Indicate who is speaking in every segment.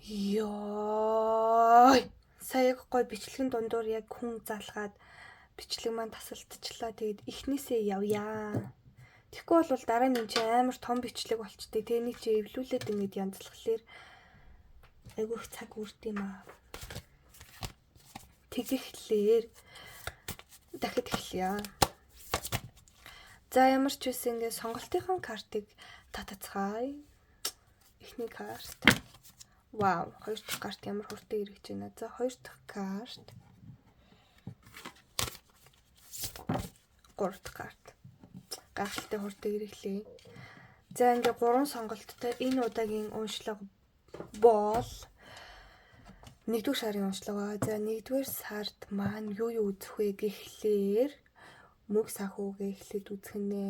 Speaker 1: Йоо. Сая яг гой бичлэгэн дундуур яг хүн залгаад бичлэг маань тасалтчлаа. Тэгээд эхнээсээ явъя. Тэгэхгүй бол дараа нь чи амар том бичлэг болчтой. Тэгээ нэг чи эвлүүлээд ингэж янзлахлаар айгүй их цаг үрд юм аа. Тэгэхлээр дахид эхлэе. За ямар ч үсэн ингээ сонголтынхон картыг татацгаая. Эхний карт. Вау, хоёр дахь карт ямар хурдан ирэж байна. За хоёр дахь карт. Гурав дахь карт. Гайхалтай хурдан ирэхлээ. За ингээ гурван сонголттой энэ удаагийн уншлага бол нэгдүгээр сарын уншлага. За нэгдүгээр сард маань юу юу үзэх вэ гэхлээр мөнгө санхүүгээ эхлээд үзэх нэ.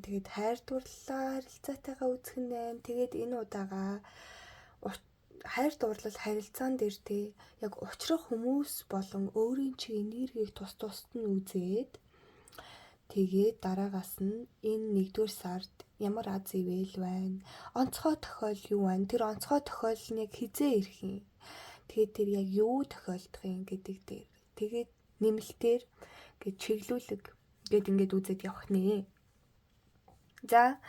Speaker 1: Тэгээд хайр дурлалаа харилцаатайгаа үзэх нэ. Тэгээд энэ удаага хайр дурлал харилцаан дээр те яг учрах хүмүүс болон өөрийн чи энергийг тус тусад нь үзээд тэгээд дараагаас нь энэ нэгдүгээр сард ямар аз ивэл байна, онцгой тохиол юу байна, тэр онцгой тохиол нь яг хизээ ирэх юм. Тэгээд тэр яг юу тохиолдох юм гэдэг дээр. Тэгээд нэмэлтээр гээд чиглүүлэг гээд ингээд үзээд явах нэ. За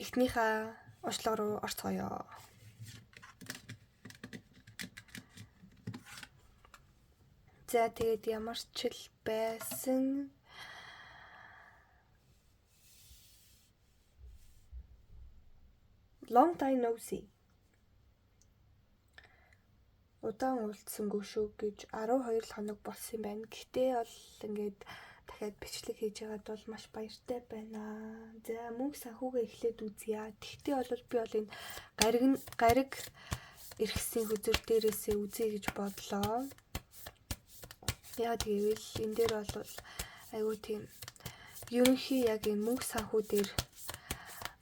Speaker 1: эхнийхээ уншлага руу орцгоё. За тэгээд ямар ч л байсан long time no see. Удаан уулзсангүй шүү гэж 12 хоног болсон юм байна. Гэхдээ бол ингээд дахиад бичлэг хийж байгаад бол маш баяртай байна. За мөнгө санхүүгээ эхлээд үзье. Тэгтээ бол би бол энэ гариг эргэсийн хөзөр дээрээсээ үзье гэж бодлоо. Яа гэвэл энэ дээр бол айгүй тийм ерөнхий яг энэ мөнгө санхүү дээр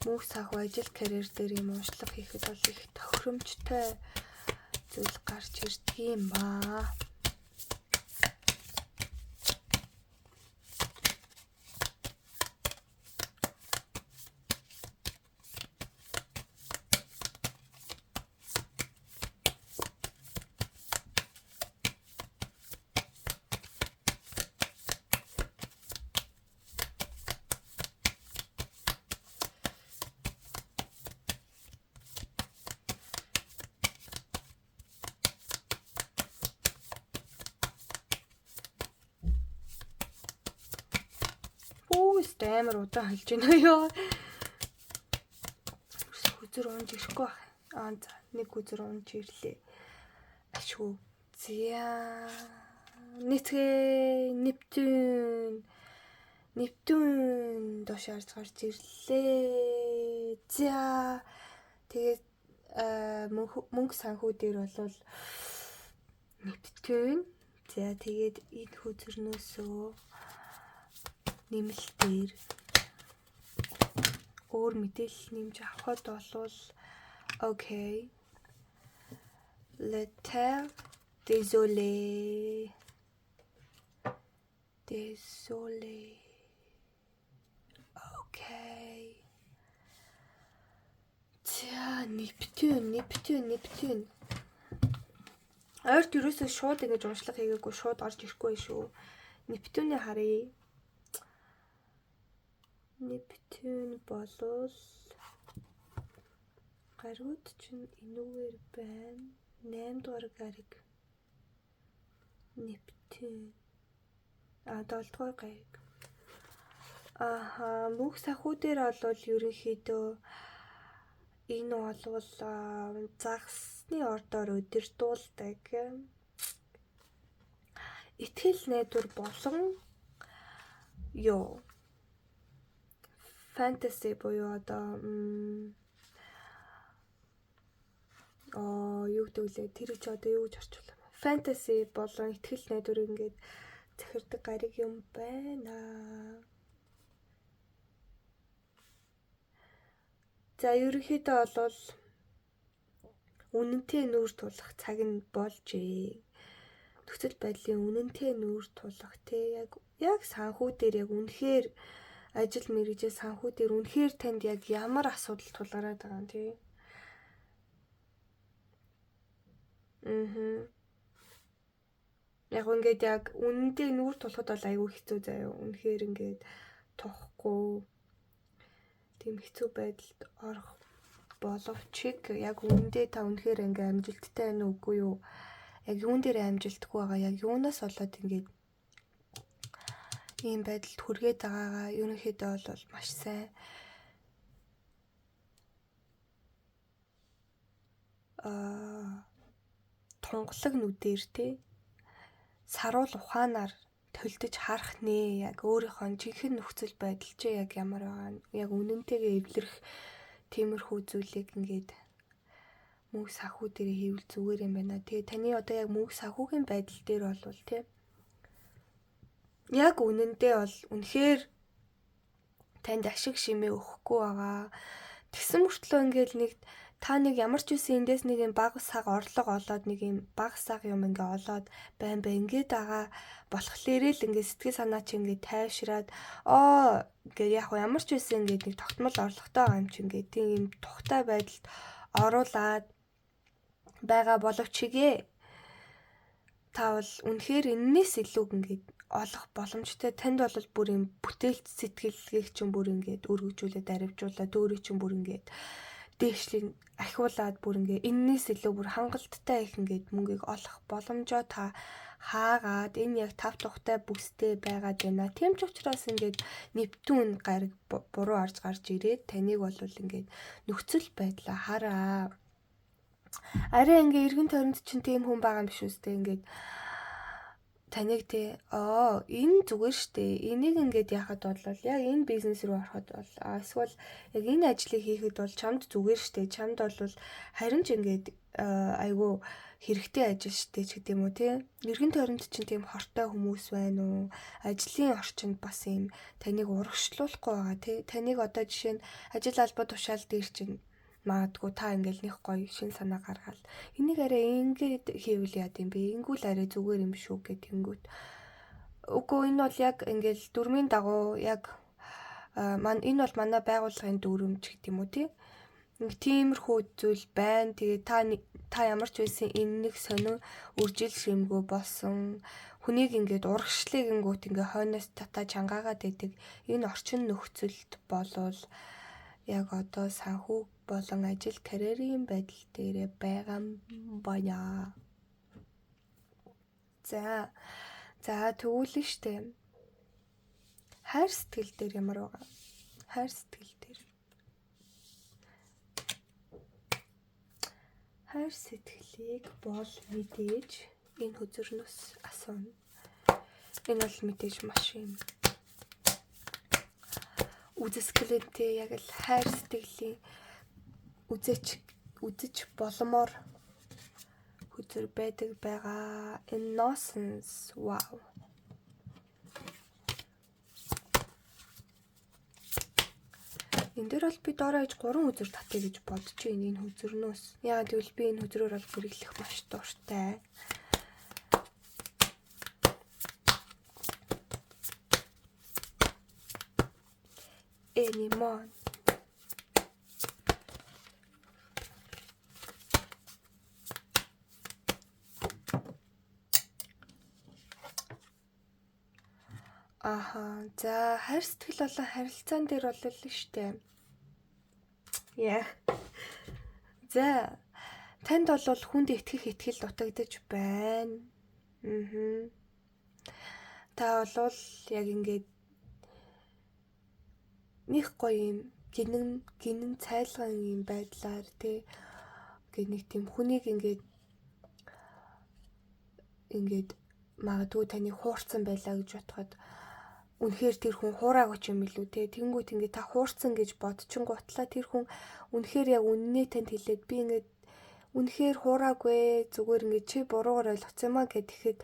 Speaker 1: мөнгө санхүү ажил карьер дээр юм уншлага хийхэд бол их тохиромжтой зүйл гарч ирдэг юм ба. Хүүст амар удаан холж байна ёо. Хөзөр унж ирэхгүй байх. Аа за нэг хөзөр унж ирлээ. Ашгүй. Зя. Нийтгээ Нептун. Нептун доош харж гарч ирлээ. За. Тэгээд мөнгө санхүү дээр бол Нептун. За тэгээд энэ хөзөрнөөсөө нэмэлтээр өөр мэдээлэл нэмж авахд болвол окей. Le terre désolé. Désolé. Окей. За, Нептун, Нептун, Нептун. Ойрт ерөөсөө шууд ингэж уншлага хийгээгүй шууд орж ирэхгүй шүү. Нептүнийг харъя. Нептун болвол гаригууд чинь энүүгээр байна. 8 дугаар гариг. Нептун. А 7 дугаар гариг. Ааха, мөнх санхүү дээр бол ерөнхийдөө энэ болвол загасны ордоор удирдуулдаг. Итгэл найдвар болон юу фэнтези буюу одоо юу гэдэг лээ тэр чи одоо юу гэж орчуулах вэ? Фэнтези болон итгэл найдвар ингээд захирдаг гариг юм байна. За ерөнхийдөө бол үнэнтэй нүүр тулах цаг нь болжээ. Нөхцөл байдлын үнэнтэй нүүр тулах те яг санхүү дээр яг үнэхээр ажил мэргэжээ санхүү дээр үнэхээр танд яг ямар асуудал тулгараад байгаа юм тий. Яг ингээд яг үнэндээ нүүр тулахад бол айгүй хэцүү заяа. Үнэхээр ингээд тухгүй тийм хэцүү байдалд орох боловч яг үнэндээ та үнэхээр ингээ амжилттай байна уу үгүй юу? Яг юун дээр амжилтгүй байгаа? Яг юунаас болоод ингээд ийм байдалд хүргээд байгаагаа ерөнхийдөө бол маш сайн тунгалаг нүдээр те саруул ухаанаар төлдөж харах нэ, яг өөрийнхөө жинхэнэ нөхцөл байдал чи яг ямар байгаа нь яг үнэнтэйгээ эвлэрэх тиймэрхүү зүйлийг ингээд мөнх санхүү дээр хийвэл зүгээр юм байна. Тэгээ таны одоо яг мөнх санхүүгийн байдал дээр бол те яг үнэндээ бол үнэхээр танд ашиг шимээ өгөхгүй байгаа. Тэгсэн мөртлөө ингээд нэг та нэг ямар ч үсэн эндээс нэг юм баг саг орлого олоод нэг юм баг саг юм ингээ олоод байн бай ингээд байгаа болохлээрээ л ингээ сэтгэл санаа чи ингээ тайвшраад оо ингээ яг ямар ч үсэн ингээ нэг тогтмол орлоготой байгаа юм чи ингээ тийм юм тухтай байдалд оруулаад байгаа боловч чигээ та бол үнэхээр эннээс илүү ингээд олох боломжтой. Танд бол бүр юм бүтээлч сэтгэлгээг чинь бүр ингээд өргөжүүлээд аривжуулаад өөрийг чинь бүр ингээд дээшлийг ахиулаад бүр ингээ эннээс илүү бүр хангалттай их ингээд мөнгийг олох боломжоо та хаагаад энэ яг тав тухтай бүстэй байгаад байна. Тийм ч учраас ингээд Нептун гариг буруу арж гарч ирээд таныг бол ингээд нөхцөл байдлаа хараа. Арай ингээ эргэн тойронд чинь тийм хүн байгаа юм биш үстэй ингээд таныг те оо энэ зүгээр штэ энийг ингээд яхад бол яг энэ бизнес рүү ороход бол эсвэл яг энэ ажлыг хийхэд бол чамд зүгээр штэ чамд бол харин ч ингээд айгүй хэрэгтэй ажил штэ ч гэдэм үү те эргэн тойронд чинь тийм хортой хүмүүс байна уу, ажлын орчинд бас юм таныг урагшлуулахгүй байгаа те таныг одоо жишээ нь ажил албаа тушаал дээр чинь магадгүй та ингээл нэг гоё шин санаа гаргаал энийг арай ингээд хийвэл яад юм бэ, ингүүл арай зүгээр юм шүү гэх тэнгүүт үгүй энэ бол яг ингээл дүрмийн дагуу яг энэ бол манай байгууллагын дүрм ч гэдэг юм уу тий нэг тиймэрхүү зүйл байна. Тэгээ та ямар ч байсан энэ нэг сонин үржил шимгөө болсон хүнийг ингээд урагшлыг ингүүт ингээ хойноос татаа чангаагаад байдаг энэ орчин нөхцөлд болвол яг одоо санхүү болон ажил карьерийн байдал дээрээ байгаа байна. За тэгвэл штэ. Хайр сэтгэл дээр ямар байгаа? Хайр сэтгэл дээр. Хайр сэтгэлийг бол мэдээж энэ хөзөрнөөс асууна. Энэ бол мэдээж маш юм үзэсгэлэнтэй яг л хайр сэтгэлийн үзэж боломоор хөзөр байдаг байгаа. Innocence. Wow. Энэ дээр бол би доороо иж 3 хөзөр татъя гэж бодож байна энэ хөзөрнөөс. Яагаад гэвэл би энэ хөзрөөр бол хэрэглэх маш дуртай. Anyone. Аха. За хайр сэтгэл болон харилцаан дээр бол л штэ. Яа. За танд бол хүнд итгэх итгэл дутагдаж байна. Та бол яг ингээд нэг гоё юм гинэн цайлган юм байдлаар тий ингээд нэг тийм хүнийг ингээд магадгүй таны хуурцсан байлаа гэж бодоход үнэхээр тэр хүн хуураагүй ч юм билүү те тэнгүүт ингээд та хуурцсан гэж бодчихгуутлаа тэр хүн үнэхээр яг үннээ танд хэлээд би ингээд үнэхээр хуураагүй зүгээр ингээд чи буруугаар ойлгоцсон юм а гэхэд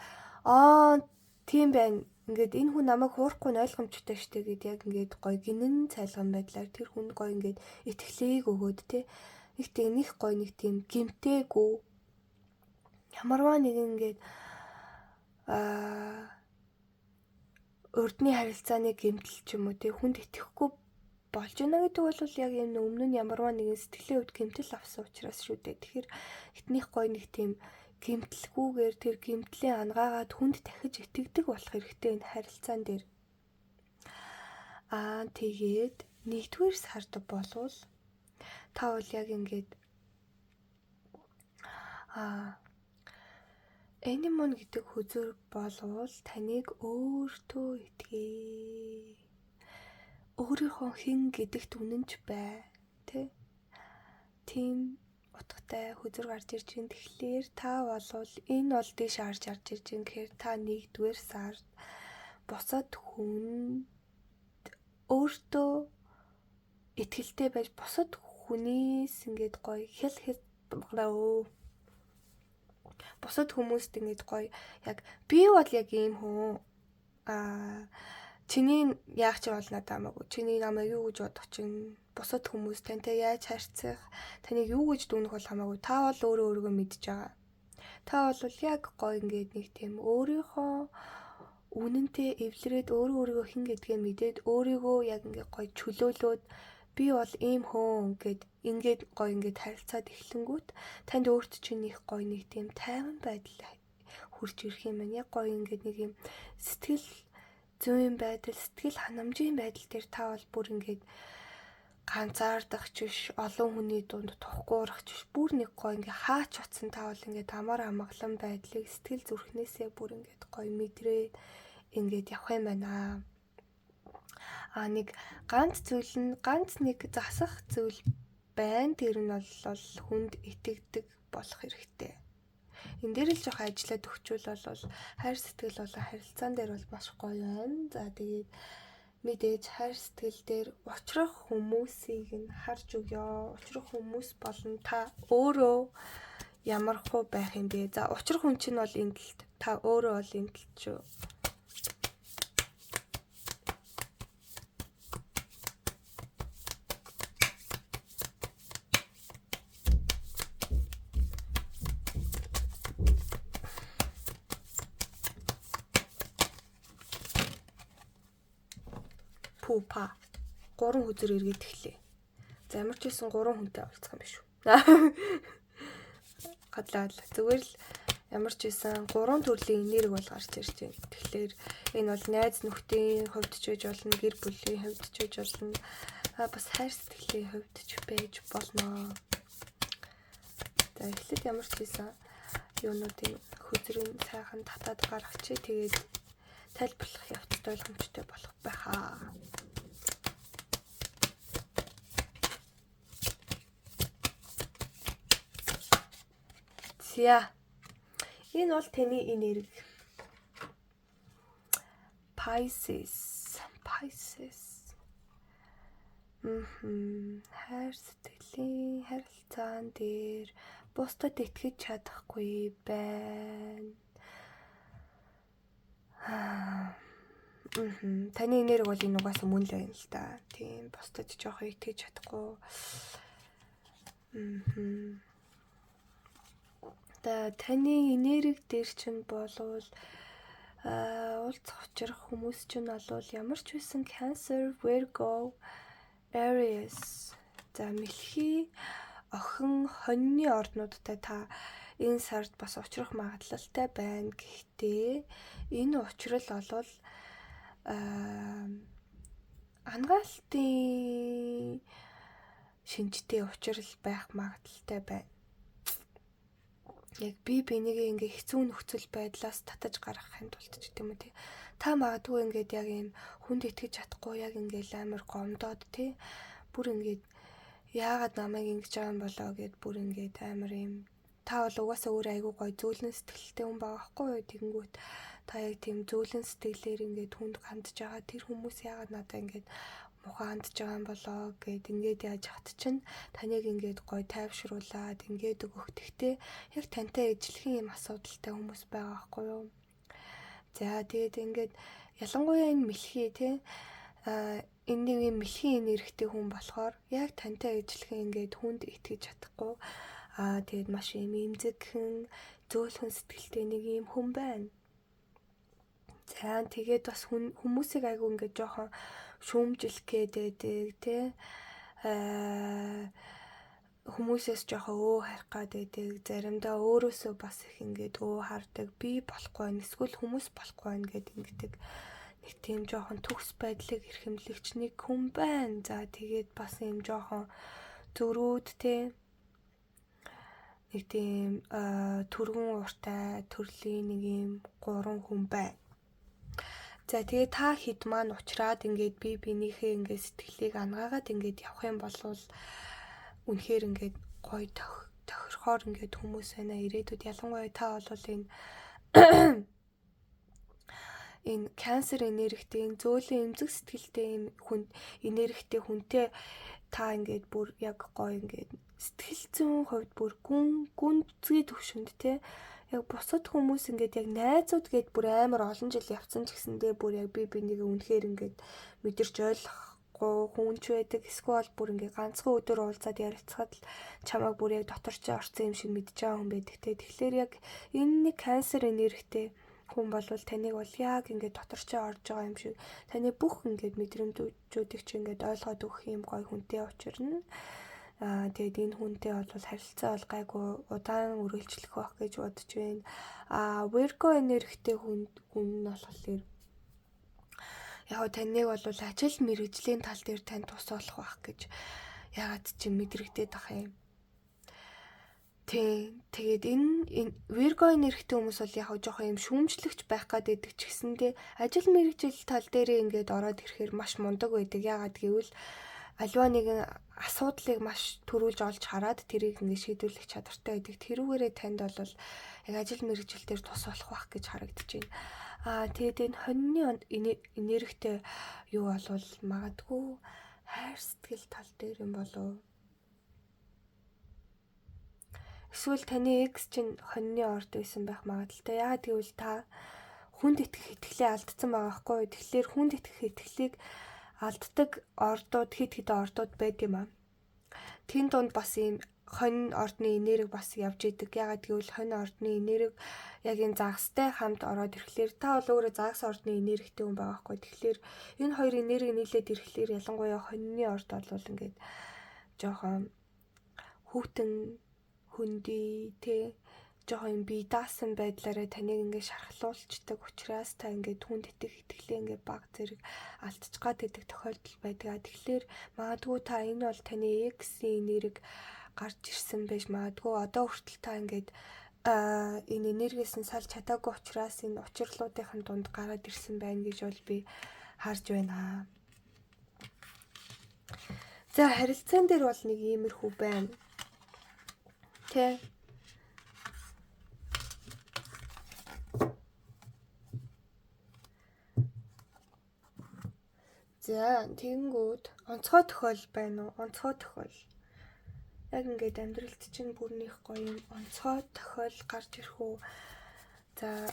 Speaker 1: аа тийм байна ингээд энэ хүн намайг хуурахгүй нь ойлгомжтой штэ гэд яг ингээд гоё гинэн цайлган байдлаар тэр хүн гоё ингээд итгэлийг өгөөд те нэг тийм нэг гоё нэг тийм гимтээгүй ямарваа нэг ингээд урдны харилцааны гэмтэл ч юм уу те хүнд итгэхгүй болж байна гэдэг бол яг юм өмнө нь ямарваа нэгэн сэтгэлийн хувьд гэмтэл авсан учраас шүү дээ. Тэгэхээр этнийх гоё нэг тийм Гэмтлгүүгээр тэр гэмтлийн ангаагаад хүнд дахиж итгэдэг болох хэрэгтэй энэ харилцаан дээр. Аа тэгээд нэгдүгээр сард болвол та бол яг ингээд Anemone гэдэг хөзөр болвол таныг өөртөө итгээ. Өөрийнхөө хэн гэдэгт үнэнч бай, тэ? Тийм утгатай хөзөр гарч ирж байна. Тэгэхээр та болвол энэ бол дээш харж харж ирж байна гэхээр та нэгдүгээр сард бусад хүнд өөртөө итгэлтэй байж бусад хүнээс ингээд гоё хял хял бусад хүмүүст ингээд гоё яг би бол яг ийм хүн чиний яах чи бол надад хамаагүй. Чиний намайг юу гэж бодох чинь бусад хүмүүс тантай яаж харьцах, таныг юу гэж дүнэх бол хамаагүй. Та бол өөрөө өөрийгөө мэдж байгаа. Та бол яг гоё ингээд нэг тийм өөрийнхөө үнэнтэй эвлэрээд өөрөө өөрийгөө хэн гэдгээ мэдээд өөрийгөө яг ингээд гоё чөлөөлөөд би бол ийм хүн гэд ингээд гоё ингээд харилцаад эхлэнгүүт танд өөрт чинь их гоё нэг тийм тайван байдал хурж ирэх юм байна. Яг гоё ингээд нэг юм сэтгэл зүйн байдал, сэтгэл ханамжийн байдал дээр та бол бүр ингээд ганцаардах ч биш, олон хүний дунд тухгүй урах ч биш, бүр нэг гоё ингээ хаач утсан та бол ингээд амар амгалан байдлыг сэтгэл зүрхнээсээ бүр ингээд гоё мэдрээд ингээд явах юм байна. А нэг ганц зүйл нь ганц нэг засах зүйл байна. Тэр нь бол хүнд итгэдэг болох хэрэгтэй. Энэ дээр л жоох ажиллаад өгчүүл бол хайр сэтгэл болон харилцаан дээр бол маш гоё байна. За тэгээд мэдээж хайр сэтгэл дээр учрах хүмүүсийг нь харж өгөө. Учрах хүмүүс болон та өөрөө ямар хуу байх юм бэ? За учрах хүн чинь бол энэ талд, та өөрөө бол энэ талд шүү. Пупа. 3 хөзөр эргээд эхлэв. За ямар ч байсан 3 хүнтэй уулзах юм биш үү? Гадлаа зүгээр л ямар ч байсан 3 төрлийн энерги бол гарч ирж байна. Тэгэхээр энэ бол найз нөхдийн хувьд ч байж болно, гэр бүлийн хувьд ч байж болно. А бас хайр сэтгэлийн хувьд ч байж болно. За эхлээд ямар ч байсан юунуудын хөзрийн сайхан татаад гаргачих. Тэгээд тайлбарлах явцад ойлгомжтой болох байхаа. За. Энэ бол таны энерги. Pisces. Pisces. Хайр сэтгэлийн харилцаан дээр бусдад итгэж чадахгүй байна. Таны энерги бол энэ угаасаа мөн л байна л да. Тийм, бусдад жоохон итгэж чадахгүй. За таны энерги дээр чинь болвол уулзах учрах хүмүүс чинь болвол ямар ч байсан Cancer, Virgo, Aries. За мэлхий охин хоньны орднуудтай та энэ сард бас учрах магадлалтай байна. Гэхдээ энэ учрал болвол ангаалтын шинжтэй учрал байх магадлалтай байна. Яг би бинийгээ ингээ хэцүү нөхцөл байдлаас татаж гаргахын тулд ч гэдэм үү тий. Та магадгүй ингээд яг ийм хүнд итгэж чадахгүй яг ингээд амар гомдоод тий. Бүр ингээд яагаад намайг ингэж байгаа юм болоо гэд бүр ингээд амар ийм та бол угаасаа өөр айгүй гой зөөлөн сэтгэлтэй хүн байгаа байхгүй юу? Тэгэнгүүт та яг тийм зөөлөн сэтгэлээр ингээд хүнд хандж байгаа тэр хүмүүс яагаад надад ингээд муухай хандж байгаа юм болоо гэд ингээд яаж хат чинь таныг ингээд гой тайвшруулад ингээд өгөх. Тэгтээ яг тантай ижилхэн юм асуудалтай хүмүүс байгаа байхгүй юу? За тэгээд ингээд ялангуяа энэ мэлхий те энэ нэг юм мэлхийн энергитэй хүн болохоор яг тантай ижилхэн ингээд хүнд итгэж чадахгүй тэгээд маш юм эмзэгхэн зөөлхөн сэтгэлтэй нэг юм хүн байна. За тэгээд бас хүмүүсийг айгүй ингээд жоохон шүүмжлэх гээд байдаг те. Хүмүүсээс жоохон өө харих гад байдаг. Заримдаа өөрөөсөө бас их ингээд өө хардаг. Би болохгүй байна. Эсвэл хүмүүс болохгүй байна гэд ингэдэг. Нэг тийм жоохон төгс байдлыг эрхэмлэгч нэг хүн байна. За тэгээд бас юм жоохон зөрүүд те нэг тийм түргэн ууртай төрлийн нэг юм гурван хүн байна. За тэгээ та хэд маань уучраад ингээд би биенийхээ ингээд сэтгэлийг ангаагаад ингээд явах юм бол үнэхээр ингээд гоё тохирохоор ингээд хүмүүс байна. Ирээдүйд ялангуяа та бол энэ энэ Cancer энергитэй, энэ зөөлөн эмзэг сэтгэлтэй юм хүн энергитэй хүнтэй та ингээд бүр яг гоё ингээд сэтгэл зүйн хувьд бүр гүн гүнзгий төвшөнд те яг бусад хүмүүс ингээд яг найзууд гээд бүр амар олон жил явцсан ч гэсэндээ бүр яг би бинийг үнэхээр ингээд мэдэрч ойлгохгүй хүн ч байдаг. Эсвэл бүр ингээд ганцхан өдөр уулзаад ярилцахад л чамайг бүр яг дотор чи орсон юм шиг мэдж байгаа хүн байдаг те. Тэгэхээр яг энэ нэг Cancer энергитэй хүн болвол таныг бол яг ингээд дотор чи орж байгаа юм шиг таны бүх ингээд мэдрэмжүүдийг чи ингээд ойлгоод өгөх юм гоё хүнтэй учирна. Тэгээд энэ хүнтэй бол харилцаа бол гайгүй удаан үргэлжлэх байх гэж бодож байна. Virgo энергитэй хүн хүн нь болохоор яг таныг бол ажил мэргэжлийн тал дээр тань тус болох байх гэж ягаад чи мэдрэгдээд ах юм. Тий. Тэгээд энэ Virgo энергитэй хүмүүс бол яг жоохон юм шүүмжлэгч байх гад байдаг ч гэсэндээ ажил мэргэжил тал дээрээ ингээд ороод ирэхээр маш мундаг байдаг. Ягаад гэвэл аливаа нэгэн асуудлыг маш түрүүлж олж хараад тэрийг ингээд шийдвэрлэх чадвартай байдаг. Тэрүүгээрээ танд бол яг ажил мэргэжил дээр тус болох байх гэж харагдаж байна. Тэгээд энэ хоньны энергитэй юу болвол магадгүй хайр сэтгэл тал дээр юм болов. Эсвэл таны ex чинь хоньны орд байсан байх магадлалтай. Яагаад гэвэл та хүнд итгэх итгэлээ алдсан байгаа байхгүй юу? Тэгэхээр хүнд итгэх итгэлийг алддаг ордууд хэд хэдэн ордууд байд юм аа. Тэн дунд бас ийм хонь ордны энерги бас явж идэг. Яагаад гэвэл хонь ордны энерги яг энэ загастай хамт ороод ирэхлээр та бол өөрөө загас ордны энергитэй хүн байгаа байхгүй. Тэгэхээр энэ хоёр энерги нийлээд ирэхлээр ялангуяа хоньны орд бол ингээд жоохон хүүтэн хөндөй те жоохон юм бие даасан байдлаараа таныг ингээд шархлуулцдаг учраас та ингээд хүнд итгэх итгэлээ ингээд баг зэрэг алдчих гад байдаг тохиолдол байдаг. Тэгэхээр магадгүй та энэ бол таны ex-ийн энерги гарч ирсэн байж магадгүй. Одоо хүртэл та ингээд энэ энергиэс нь салж чадаагүй учраас энэ учирлуудын дунд гараад ирсэн байна гэж бол би харж байна. За харилцаан дээр бол нэг иймэрхүү байна. Тэ. За тэгэнгүүт онцгой тохиол байна уу? Онцгой тохиол. Яг ингээд амьдралд чинь бүр нэг гоё юм онцгой тохиол гарч ирэх үү? За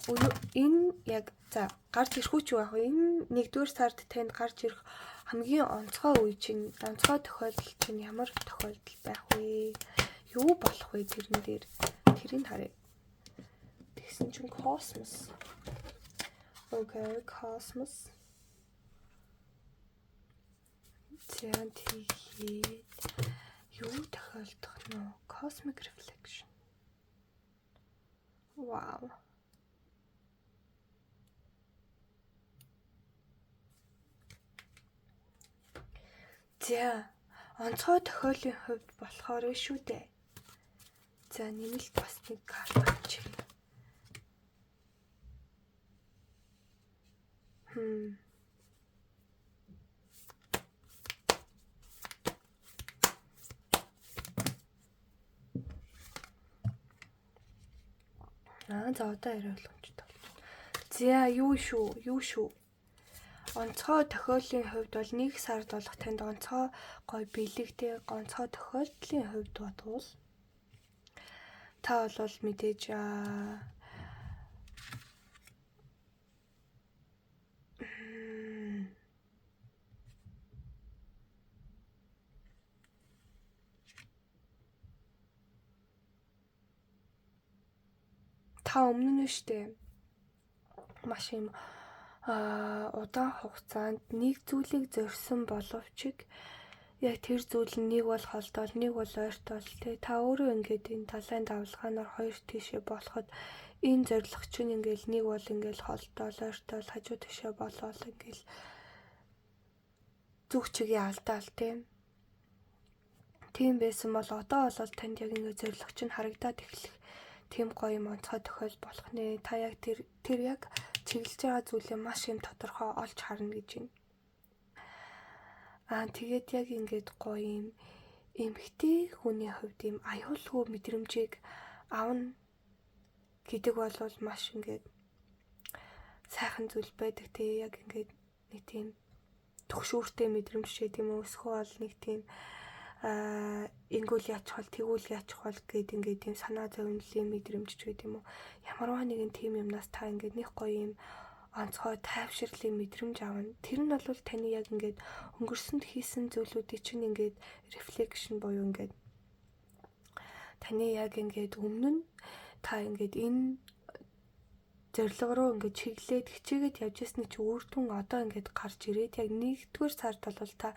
Speaker 1: энэ яг за гарч ирэх үү ч юу яах вэ? Энэ нэгдүгээр сард танд гарч ирэх хамгийн онцгой үе чинь, онцгой тохиолдол чинь ямар тохиолдол байх вэ? Юу болох вэ тэрэн дээр? Тэрийг харъя. Тэгсэн чинь космос. Okay, космос. За тэгээд юу тохиолдох нь вэ? Cosmic reflection. Вау. За онцгой тохиолын хувьд болохоор шүү дээ. За нэмэлт бас нэг карт авчих. За одоо арай ойлгомжтой болж байна. За юу шүү, юу шүү. Онцгой тохиолын хувьд бол нэг сард болох танд онцгой гоё бэлэгтэй онцгой тохиолдлын хувьд бодвол та бол мэдээж та өмнө нь штэ маш юм удаан хугацаанд нэг зүйлийг зорьсон боловч Яг тэр зүйл нь нэг бол холдоол, нэг бол ойртоол тий. Та өөрөө ингээд энэ далайн давлгаанаар хоёр тийшээ болоход энэ зорилго чинь ингээл нэг бол ингээл холдоол, ойртоол, хажуу тийшээ болоол ингээл зүг чигээ алдаал тий. Тийм байсан бол одоо бол танд яг ингээд зорилго чинь харагдаад эхлэх тийм гоё юм онцгой тохиол болох нэ. Та яг тэр яг чиглэж байгаа зүйлээ маш юм тодорхой олж харна гэж байна. Аа тэгээд яг ингээд гоё юм эмэгтэй хүний хувьд юм аюулгүй мэдрэмжийг авна гэдэг бол маш ингээд сайхан зүйл байдаг. Тэгээ яг ингээд нэг тийм төгшүүртэй мэдрэмж шээ тийм үү, өсгөө бол нэг тийм ингүүл яачих бол тэгүүл яачих бол гэд ингээд тийм санаа зовнилын мэдрэмж ч гэдэг юм уу. Ямарваа нэгэн тийм юмнаас та ингээд нэг гоё юм онцгой тайвширлын мэдрэмж авна. Тэр нь бол таны яг ингээд өнгөрсөнд хийсэн зүйлүүдийг чинь ингээд reflection буюу ингээд таны яг ингээд өмнө нь та ингээд энэ зорилго руу ингээд чиглээд хичээгээд явж ирсний чи үр дүн одоо ингээд гарч ирээд яг нэгдүгээр сард бол та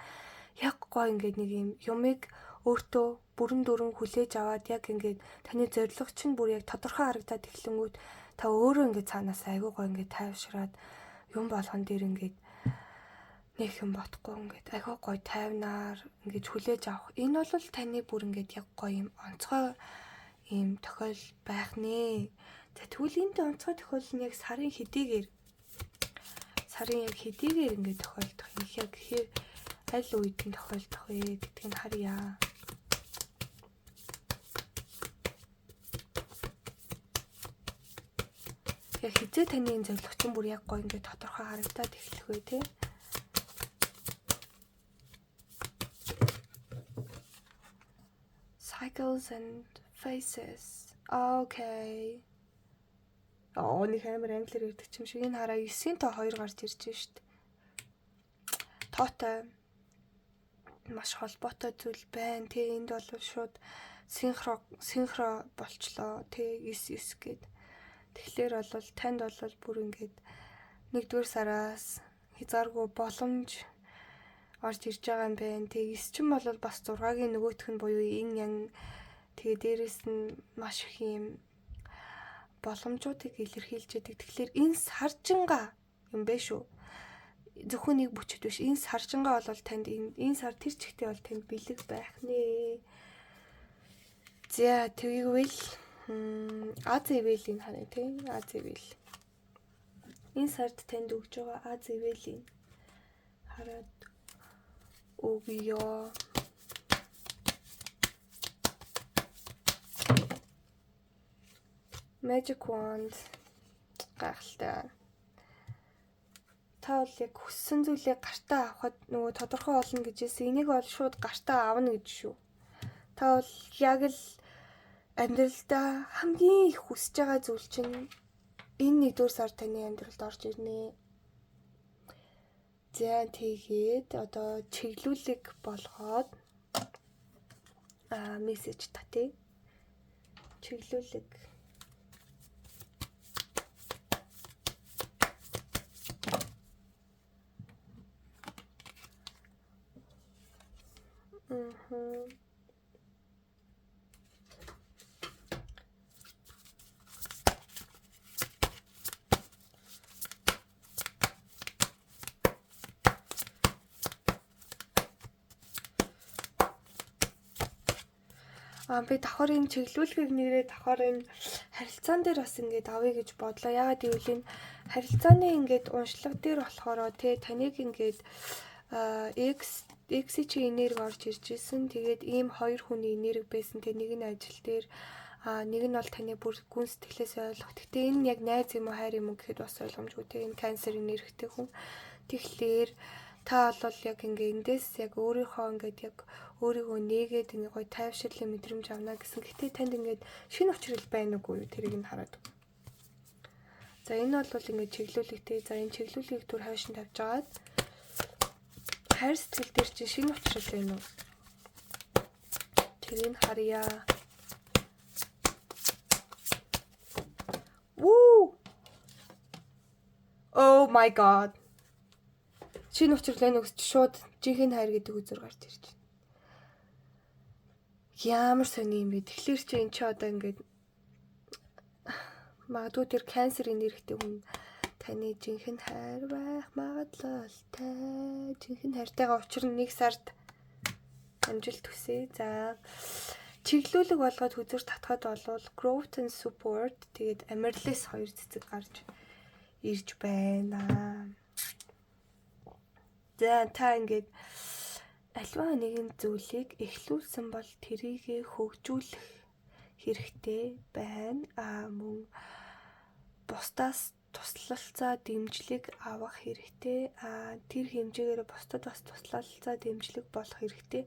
Speaker 1: яг гоо ингээд нэг юм юмыг өөртөө бүрэн дүрэн хүлээж аваад яг ингээд таны зорилго чинь бүр яг тодорхой харагдаад эхлэнгүүт та өөрөө ингээд цаанаас айгуу гоо ингээд тайвшраад юм болгон дээр ингээд нэг юм бодохгүй ингээд айгуу гой тайвнаар ингээд хүлээж авах. Энэ бол таны бүр ингээд яг гоё юм онцгой юм тохиол байх нэ. За тэгвэл энд онцгой тохиолдол нь яг сарын хэдийгээр ингээд тохиолдох юм. Яг хэр аль үед нь тохиолдох вэ гэдгийг нь харъя. Яг хизээ таны энэ зорилго чинь бүр яг гоё ингээд тодорхой харагдаад эхлэх вэ те. Cycles and faces. Okay. Оо нэг амар англиар ярьдаг юм шиг. Энэ хараа 9-ийн тоо 2 гарч ирж шít. Тоотой маш холбоотой зүйл байна. Тэ энд бол шууд синхро болчлоо. Тэ 9 9 гээд. Тэгэхээр бол танд бол бүр ингээд нэгдүгээр сараас хязгааргүй боломж орж ирж байгаа юм байна. Тэг 9 чинь бол бас 6-гийн нөгөөх нь буюу ин ян. Тэгээ дээрэс нь маш их юм боломжуудыг илэрхийлж яадаг. Тэгэхээр энэ саржинга юм бэ шүү. Зөвхөн нэг бүчэд биш. Энэ саржинга бол танд энэ сар тэр чигтээ бол танд бэлэг байх нэ. За тэгвэл Аз ивэлийг харъя тий. Аз ивэл. Энэ сард танд өгж байгаа аз ивэлийг хараад өгье. Magic wand гайхалтай. Та бол яг хүссэн зүйлээ гартаа авахад нөгөө тодорхой олно гэж хэлсэн. Энийг бол шууд гартаа авна гэж шүү. Та бол яг л амьдралдаа хамгийн их хүсэж байгаа зүйл чинь энэ нэгдүгээр сар таны амьдралд орж ирнэ. За тэгээд одоо чиглүүлэг болгоод мессеж та тий. Чиглүүлэг. Би давхар энэ чиглүүлгийг нэрээ давхар энэ харилцаан дээр бас ингээд авъя гэж бодлоо. Яагаад гэвэл энэ харилцааны ингээд уншлага дээр болохоор тий таныг ингээд X чи энерги орж ирж исэн. Тэгээд ийм хоёр хүний энерги байсан. Тэгээд нэг нь ажил дээр, нэг нь бол таны бүр гүн сэтгэлээс ойлгох. Гэхдээ энэ яг найз юм уу хайр юм уу гэхэд бас ойлгомжгүй. Тэгээд энэ канцер энергитэй хүн. Тэгэхээр та бол яг ингээ эндээс яг өөрийнхөө ингээд яг өөрийгөө нээгээд ингээ гоё тайвширлын мэдрэмж авна гэсэн. Гэтэ танд ингээд шинэ учрал байна уугүй юу? Тэрийг нь хараад. За энэ бол ингээд чиглүүлэгтэй. За энэ чиглүүлгийг түр хойш нь тавьж агаад хайр сэтгэл дээр чинь шинэ учрал байна уу? Тэрийг харъя. Woo! Oh my god. Шинэ учрал байна уу гэж шууд жинхэнэ хайр гэдэг үзүр гарч ирж байна. Ямар сони юм бэ? Тэгэхээр чи эн чи одоо ингээд магадгүй тэр канцерын нэрхтээ хүн таны жинхэнэ хайр байх магадлалтай. Жинхэнэ хайртайгаа учир нь нэг сард амжилт хүсье. За, чиглүүлэг болгоод хөзөр татхад болвол growth and support, тэгээд амирлээс хоёр цэцэг гарч ирж байна. За, та ингээд альва нэгэн зүйлийг эхлүүлсэн бол тэрийгэ хөгжүүлэх хэрэгтэй байна. А мөн бусдаас туслалцаа дэмжлэг авах хэрэгтэй. А тэр хэмжээгээр бусдад бас туслалцаа дэмжлэг болох хэрэгтэй.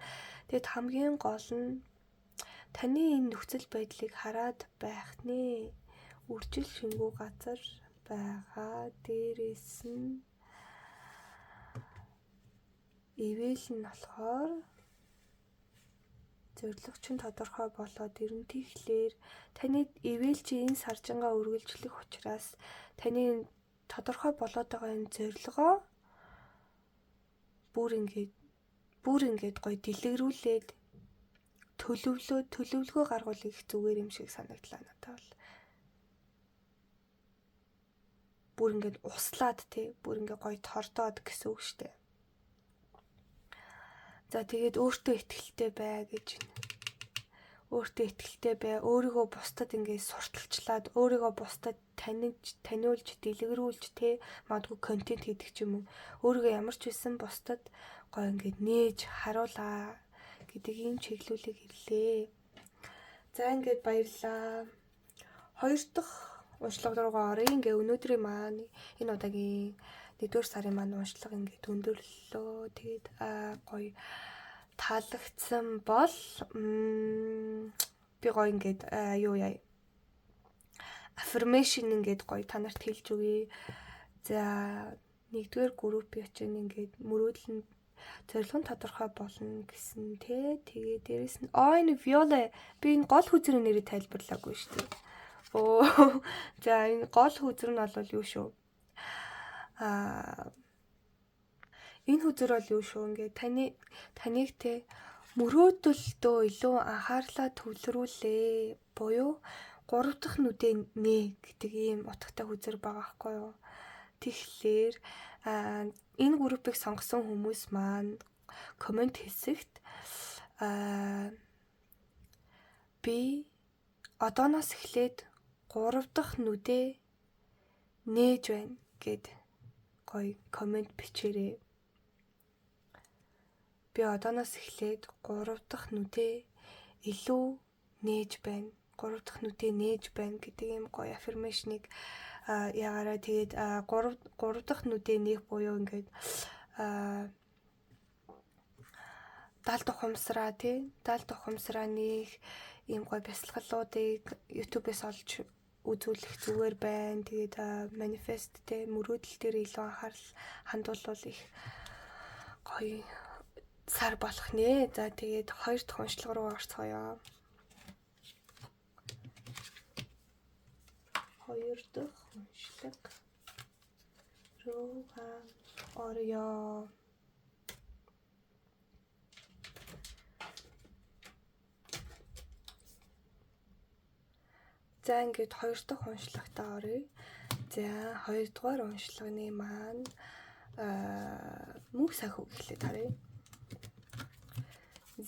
Speaker 1: Тэгэд хамгийн гол нь таны энэ нөхцөл байдлыг хараад байх нэ. Үржил шингүү газар байгаа. Дээрээс нь ивэл нь болохоор зорилго чинь тодорхой болоод ирнэ. Тэгэхээр таны ивэл чи энэ саржингаа үргэлжлэх учраас таны тодорхой болоод байгаа энэ зорилгоо бүр ингээд гоё дэлгэрүүлээд төлөвлөгөө гаргуул их зүгээр юм шиг санагдлаа надад бол. Бүр ингээд услаад те, бүр ингээд гоё тордоод гэсэн үг штэ. За, тэгээд өөртөө ихтэй бай гэж байна. Өөртөө ихтэй бай, өөрийгөө бусдад ингээд сурталчлаад, өөрийгөө бусдад таниулж, дэлгэрүүлж те, магадгүй контент хийдэг ч юм уу. Өөрийгөө ямар ч байсан бусдад гоё ингээд нээж харуулаа гэдэг ийм чиглүүлэг ирлээ. За, ингээд баярлаа. Хоёр дахь уншлага руугаа оръё. Ингээ өнөөдрийн маань энэ удаагийн 1-р сарын маань уншлага ингээд өндөрлөө. Тэгээд гоё таалагдсан бол би гоё ингээд юу яа affirmation ингээд гоё та нарт хэлж өгье. За, нэгдүгээр групп чинь ингээд мөрөөдөл нь зорилго нь тодорхой болно гэсэн те. Тэгээ дээрэс нь энэ Viola, би энэ гол хөзрийн нэрийг тайлбарлаагүй шүү дээ. Оо, за, энэ гол хөзөр нь бол юу шүү? Энэ хөзөр бол юу шүү? Ингээд таныг те мөрөөдөлдөө илүү анхаарлаа төвлөрүүлээ буюу гурав дахь нүдээ нээ гэдэг ийм утгатай хөзөр байгаа байхгүй юу? Тэгэхээр энэ группийг сонгосон хүмүүс маань comment хэсэгт би одооноос эхлээд гурав дахь нүдээ нээж байна гэд гоё comment бичээрэй. Би одооноос эхлээд гурав дахь нүдээ илүү нээж байна. Гурав дахь нүдээ нээж байна гэдэг ийм гоё affirmation ыг ягаараа. Тэгээд гурав дахь нүдээ нээх буюу ингээд далд ухамсараа тий, далд ухамсараа нээх ийм гоё бясалгалуудыг YouTube-ээс олж үзүүлэх зүгээр байна. Тэгээд manifest те, мөрөөдөл дээр илүү анхаарал хандуулвал их гоё сар болох нэ. За, тэгээд хоёр дахь уншлага руу орцгоё. Хоёр дахь уншлага руугаа орё. За, ингээд хоёр дахь уншлагтаа оръё. За, хоёрдугаар уншлагын маань мөнх санхүү эхлээд харъя.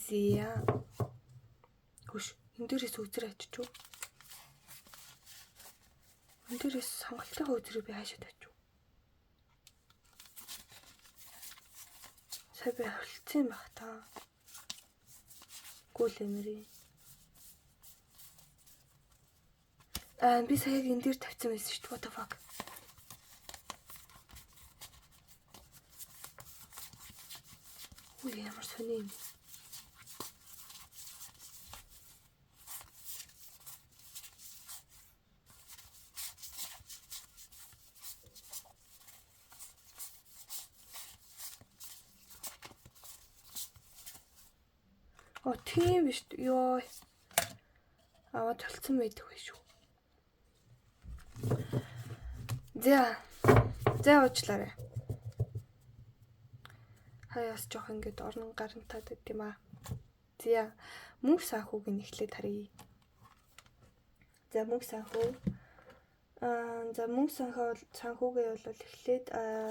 Speaker 1: Зя. Хөш, энэ дээрээс үзэр ачиж уу? Энэ дээрээс сонголтын үзрийг би хаашаа тавьчих вэ? Сая би холцсон юм бах та. Гүйл эмэрий. Аа, би сая яг энэ дээр тавьсан байсан шүү дээ. What the fuck? Үгүй, ямар сони юм. Оо, тийм биш. Йоо. Аваад толцсон байдаг байх шүү. За. За, уучлаарай. Хаяас жоох ингээд орон гарантаад байт юм аа. За, мөнх санхүүг нь эхлээд харъя. За, мөнх санхүү. За, мөнх санхүүгээ бол эхлээд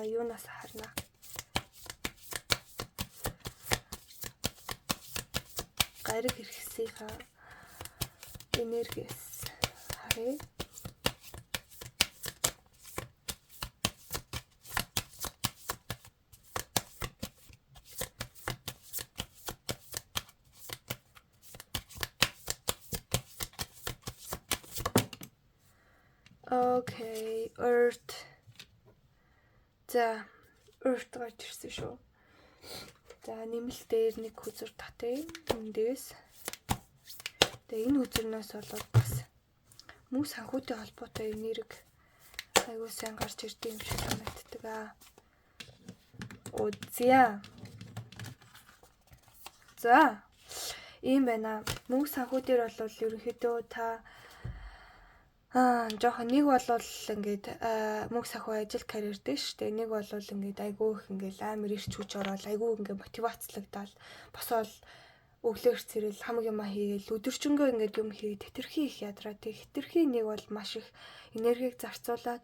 Speaker 1: юунаас харна? Гариг хэрэгсийнхаа энергиэс харъя. Okay, Earth. За, Earth гарч ирсэн шүү. За, нэмэлт дээр нэг хөзөр татъя. Эндээс. Тэгээ энэ хөзөрнөөс болоод бас мөнх санхүүтэй холбоотой энерги айгуу сайн гарч ирдэг юм шиг санагддаг аа. Үзье. За, ийм байна. Мөнх санхүү дээр бол ерөнхийдөө та жоохон нэг болвол ингээд мөнх санхүү ажил карьер дээр шүү дээ. Нэг болвол ингээд айгүй их ингээд амар ирч хүч ороод айгүй ингээд мотивацлагдаад босоол өглөөр цэрэл хамаг юма хийгээл өдөржингөө ингээд юм хийгээд хэтэрхий их ядраа тэг хэтэрхий нэг бол маш их энергийг зарцуулаад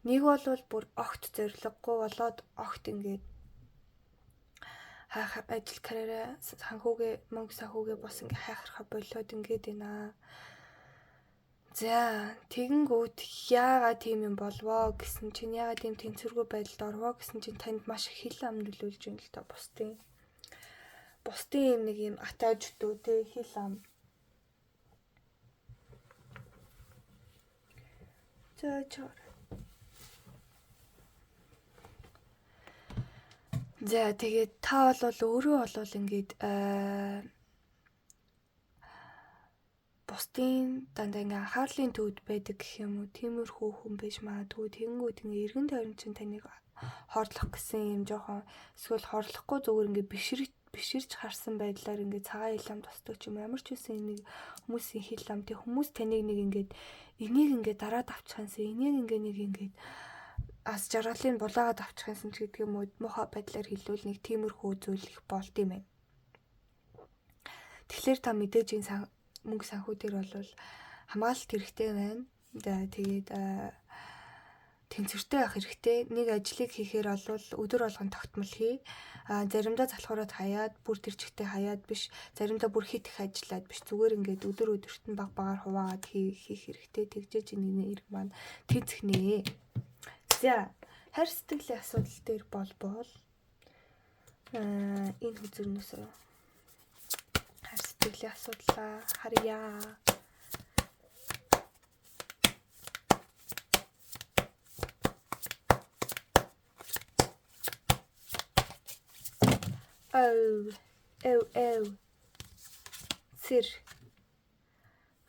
Speaker 1: нэг бол бүр огт зориггүй болоод огт ингээд хайх ажил карьераа санхүүгээ мөнгө санхүүгээ бос ингээд хайхрахаа болоод ингээд байна. За, тэгэнгүүт яагаад тийм юм болвоо гэсэн чинь яагаад тийм тэнцвэргүй байдалд орвоо гэсэн чинь танд маш их хил ам нөлөөлж байна л та бусдын. Бусдын юм нэг юм атаажтуу те хил ам. За, чаар. За, тэгээд та бол өөрөө бол ингээд бусдын дандаа ингээ анхаарлын төвд байдаг гэх юм уу, тиймэрхүү хүн байж магадгүй. Тэгэнгүүт ингээ эргэн тойрон чинь таныг хорлох гэсэн юм жоохон эсвэл хорлохгүй зүгээр ингээ биширч харсан байдлаар ингээ цагаан хил ам тусдаг ч юм ямар ч үсэн нэг хүмүүсийн хил ам тэг хүмүүс таныг нэг ингээд энийг ингээ дараад авчих юмсан, энийг ингээ нэг ингээд ас жаргалыг булаагаад авчих юмсан ч гэдэг юм уу, муухай байдлаар хэлвэл нэг тиймэрхүү зүйл их болд юм байна. Тэгэхээр та мэдээж энэ мөнгө санхүү дээр бол хамгаалалт хэрэгтэй байна. За, тэгээд тэнцвэртэй байх хэрэгтэй. Нэг ажлыг хийхээр бол өдөр болгон тогтмол хий. Заримдаа залхуураад хаяад, бүр тэр чигтээ хаяад биш, заримдаа бүр хит их ажиллаад биш. Зүгээр ингээд өдөр өдөрт нь баг багаар хуваагаад хийх хэрэгтэй. Тэгжээж энэ эрг маань тэнцхнэ. За, хайр сэтгэлийн асуудал дээр болбол энэ хөзөрнөөс хайр сэтгэлийн асуудлаа харъя. Oh, oh, oh. Сэр.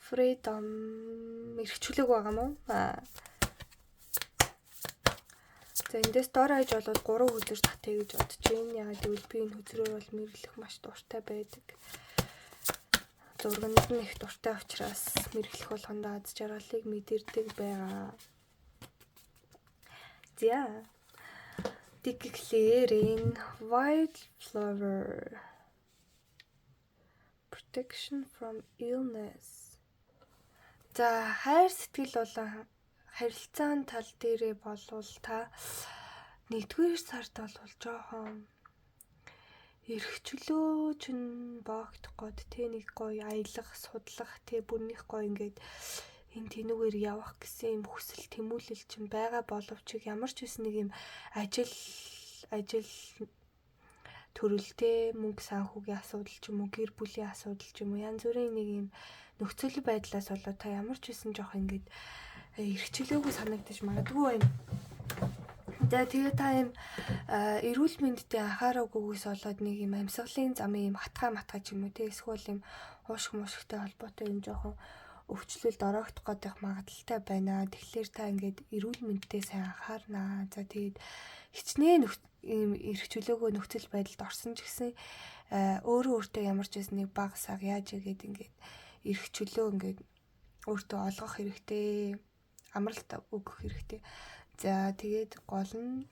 Speaker 1: Freedom эрхчлөөг байгаа мó? За, эндээс дор хаяж болоод 3 хөзөр татъя гэж бодож байна. Яагаад гэвэл би энэ хөзрөөр бол мэрлэх маш дуртай байдаг. Зурганд нь их дуртай учраас мэрлэх болгонд аз жаргалыг мэдэрдэг байгаа. За. Declaring wildflower protection from illness. За, хайр сэтгэл болон харилцаан тал дээрээ болвол та нэгдүгээр сард бол жоохон эрхчлөө чинь боогдох гот тэ нэг гоё аялах, судлах тэ бүрнийх гоё ингээд энэ тэнүүгээр явах гэсэн юм хүсэл тэмүүлэл чинь байгаа боловч ямар ч үс нэг юм ажил төрөлтэй мөнгө санхүүгийн асуудал ч юм уу, гэр бүлийн асуудал ч юм уу, янз бүрийн нэг юм нөхцөл байдлаас болоод та ямар ч үсэн жоох ингээд эрхчлөөгүй санагдаж магадгүй байна. За, тэгээ та юм эрүүл мэндэд анхаараагүйгээс болоод нэг юм амьсгалын замын юм хатгаа матгаа ч юм уу те эсвэл юм уушиг мушигтай холбоотой юм жоохон өвчлөлд ороогдох гэдэг магадлалтай байна. Тэгэхээр та ингээд эрүүл мэндэд сайн анхаарнаа. За, тэгээд хичнээн ийм эрх чөлөөгөө нөхцөл байдалд орсон ч гэсэн өөрөө өөртөө ямар ч байсан нэг баг саг яаж игээд ингээд эрх чөлөө ингээд өөртөө олгох хэрэгтэй, амралт өгөх хэрэгтэй. За, тэгээд гол нь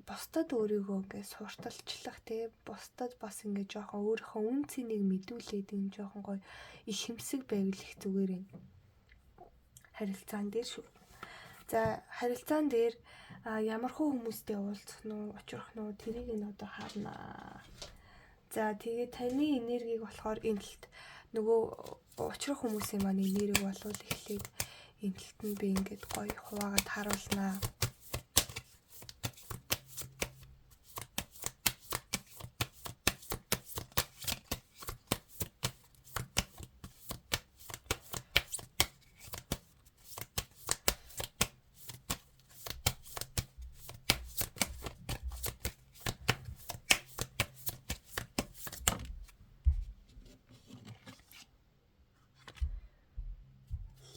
Speaker 1: бусдад өөрийгөө ингээд сурталчлах те, бусдад бас ингээд жоохон өөрийнхөө үн цэнийг мэдүүлээд юм жоохон гоё их хэмсэг байвал их зүгээр юм. Харилцаан дээр шүү. За харилцаан дээр ямар хуу хүмүүстэй уулзах нь уу, учрах нь уу тэрийг нь одоо харнаа. За тэгээ таны энергийг болохоор энэ талд нөгөө учрах хүмүүсийн маань энерги болвол эхлээд энэ талд нь би ингээд гоё хуваагаад харуулнаа.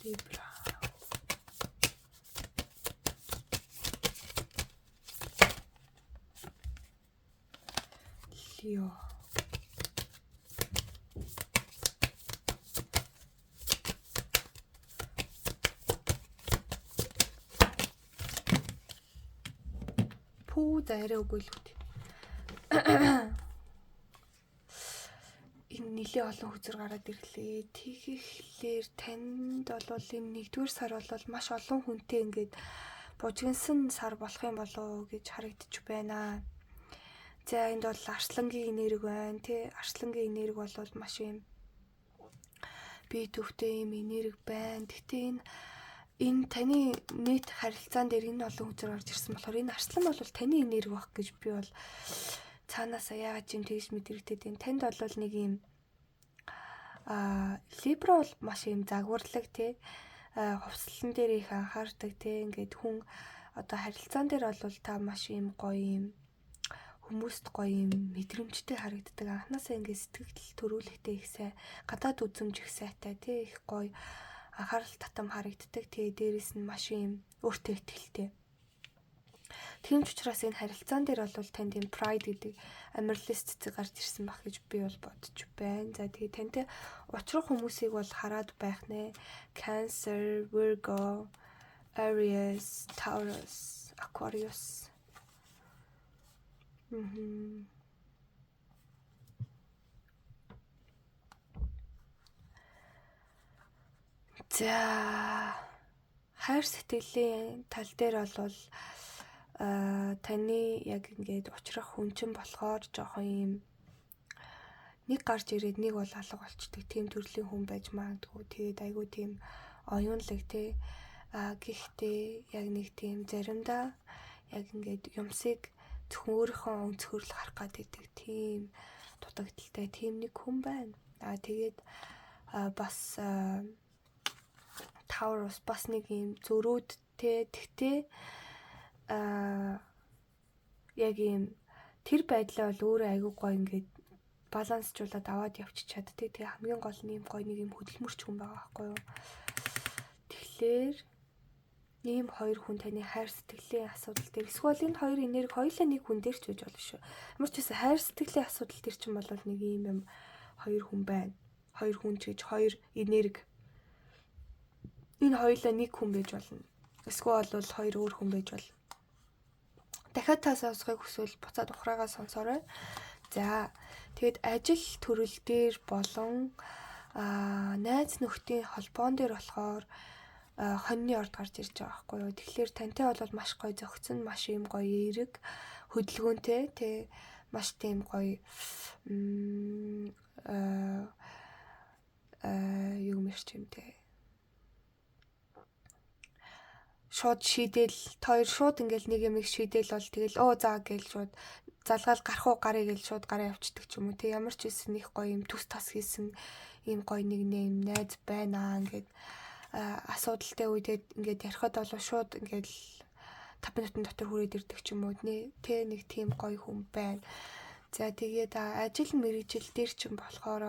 Speaker 1: Libra. Leo. Пүү за арай үгүй л үү. Энэ нэлээ олон хөзөр гараад ирлээ. Тэгэхлээр танд бол энэ 1-р сар бол маш олон хүнтэй ингээд бужигнсан сар болох юм болов уу гэж харагдчих байна. За энд бол арслангийн энерги байна тий. Арслангийн энерги бол маш юм бие төвтэй юм энерги байна. Гэхдээ энэ таны нийт харилцаан дээр энэ олон хөзөр гарч ирсэн болохоор энэ арслан бол таны энерги байх гэж би бол цаанаасаа яагаад ч юм тэгж мэдрэгдээд байна. Танд бол нэг юм Libra бол маш юм загварлаг тий. Хувьслан дээр их анхаардаг тий. Ингээд хүн одоо харилцаан дээр бол та маш юм гоё юм хүмүүст гоё юм мэдрэмжтэй харагддаг. Анхнаасаа ингээд сэтгэл төрүүлэхтэй их сайн, гадаад үзэмж их сайтай тий, их гоё анхаарал татам харагддаг. Тэгээ дээрэс нь маш юм өөртөө ихтэй. Тийм ч учраас энэ харилцаан дээр бол танд юм pride гэдэг амирлын цэцэг гарч ирсэн байх гэж би бол бодож байна. За тэгээ тантай учрах хүмүүсийг бол хараад байх нэ. Cancer, Virgo, Aries, Taurus, Aquarius. За хайр сэтгэлийн тал дээр бол таны яг ингээд учрах хүн чинь болохоор жоохон юм нэг гарч ирээд нэг бол алга болчдөг тийм төрлийн хүн байж магадгүй. Тэгээд айгүй тийм оюунлаг те. Гэхдээ яг нэг тийм заримдаа яг ингээд юмсыг зөвхөн өөрийнхөө өнцгөр л харах гад байдаг тийм дутагдaltaй тийм нэг хүн байна. Тэгээд бас Taurus бас нэг юм зөрүүдтэй. Тэгтээ яг юм тэр байдлаа бол өөрөө айгүй гоё ингээд балансжуулаад аваад явчих чаддаг. Тэгээ хамгийн гол нь юм гоё нэг юм хөдөлмөрч хүн байгаа байхгүй юу. Тэгэхээр ийм хоёр хүн таны хайр сэтгэлийн асуудал дээр эсвэл энэ хоёр энерги хоёулаа нэг хүн дээр ч байж болно шүү. Ямар ч байсан хайр сэтгэлийн асуудал дээр чинь бол нэг ийм юм хоёр хүн байна. Хоёр хүн ч гэж хоёр энерги. Энэ хоёулаа нэг хүн байж болно. Эсвэл бол хоёр өөр хүн байж болно. Дахиад та сонсохыг хүсвэл буцаад ухраагаа сонсоорой. За тэгэд ажил төрөл дээр болон найз нөхдийн холбоон дээр болохоор хоньны орд гарч ирж байгаа байхгүй юу. Тэгэхээр тантай бол маш гоё зөгцөн, маш юм гоё эерэг, хөдөлгөөнтэй тий, маш тийм гоё юу мэрч юм те. Шууд шийдэл, хоёр шууд ингээл нэг юмыг шийдэл бол тэгэл оо за гээл шууд залгаал гарах уу гарыг гээл шууд гараа явчихдаг ч юм уу тий. Ямар ч байсан их гоё юм төс тас хийсэн ийм гоё нэг нэм найз байна ингээд асуудалтай үедээ ингээд ярихад бол шууд ингээд 5 минутын дотор хүрээд ирдэг ч юм уу тий, нэг тийм гоё хүн байна. За тэгээд ажил мэргэжил дээр чинь болохоор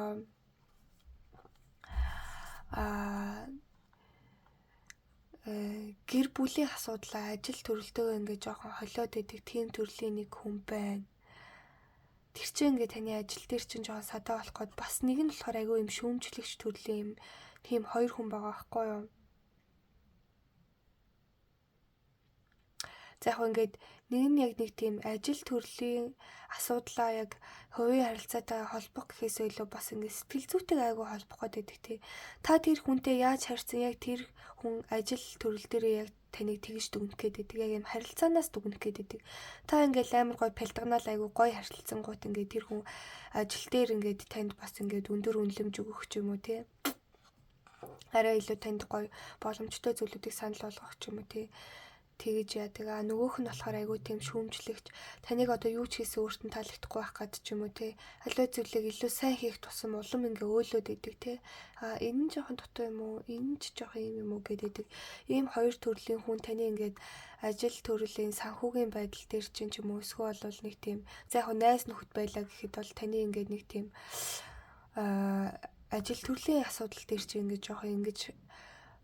Speaker 1: гэр бүлийн асуудлаа ажил төрөлтөөгөө ингээд жоохон холиод байдаг тийм төрлийн нэг хүн байна. Тэр чинь ингээд таны ажил дээр чинь жоохон садаа болох гээд бас нэг нь болохоор айгүй юм шүүмжлэгч төрлийн юм тийм хоёр хүн байгаа байхгүй юу. За яг ингээд нэг нь яг нэг тийм ажил төрлийн асуудлаа яг хувийн харилцаатайгаа холбох гэхээсээ илүү бас ингээд сэтгэл зүйтэйг айгүй холбох гэдэг тий. Та тэр хүнтэй яаж харьцсан яг тэр хүн ажил төрөл дээрээ яг таныг тэгж дүгнэх гээд байдаг. Яг юм харилцаанаас дүгнэх гээд байдаг. Та ингээл амар гой пялдганаал айгүй гой харилцангуут ингээд тэр хүн ажил дээр ингээд танд бас ингээд өндөр үнэлэмж өгөх ч юм уу тий. Арай илүү танд гоё боломжтой зүйлүүдийг санал болгох ч юм уу тий тэгэж яадаг. А нөгөөх нь болохоор айгүй тийм шүүмжлэгч. Таныг одоо юу ч хийсэн өөрт нь таалагдахгүй байх гээд ч юм уу те. Аливаа зүйлийг илүү сайн хийх тусам улам ингээ өөлөөд идэг те. А энэ нь жоохон дутуу юм уу? Энэ ч жоохон юм юм уу гэдэг. Ийм хоёр төрлийн хүн таны ингээд ажил төрлийн санхүүгийн байдал дээр чинь ч юм уу эсвэл бол нэг тийм за яг найз нөхөд байлаа гэхэд бол таны ингээд нэг тийм ажил төрлийн асуудал дээр чинь ингээд жоохон ингэж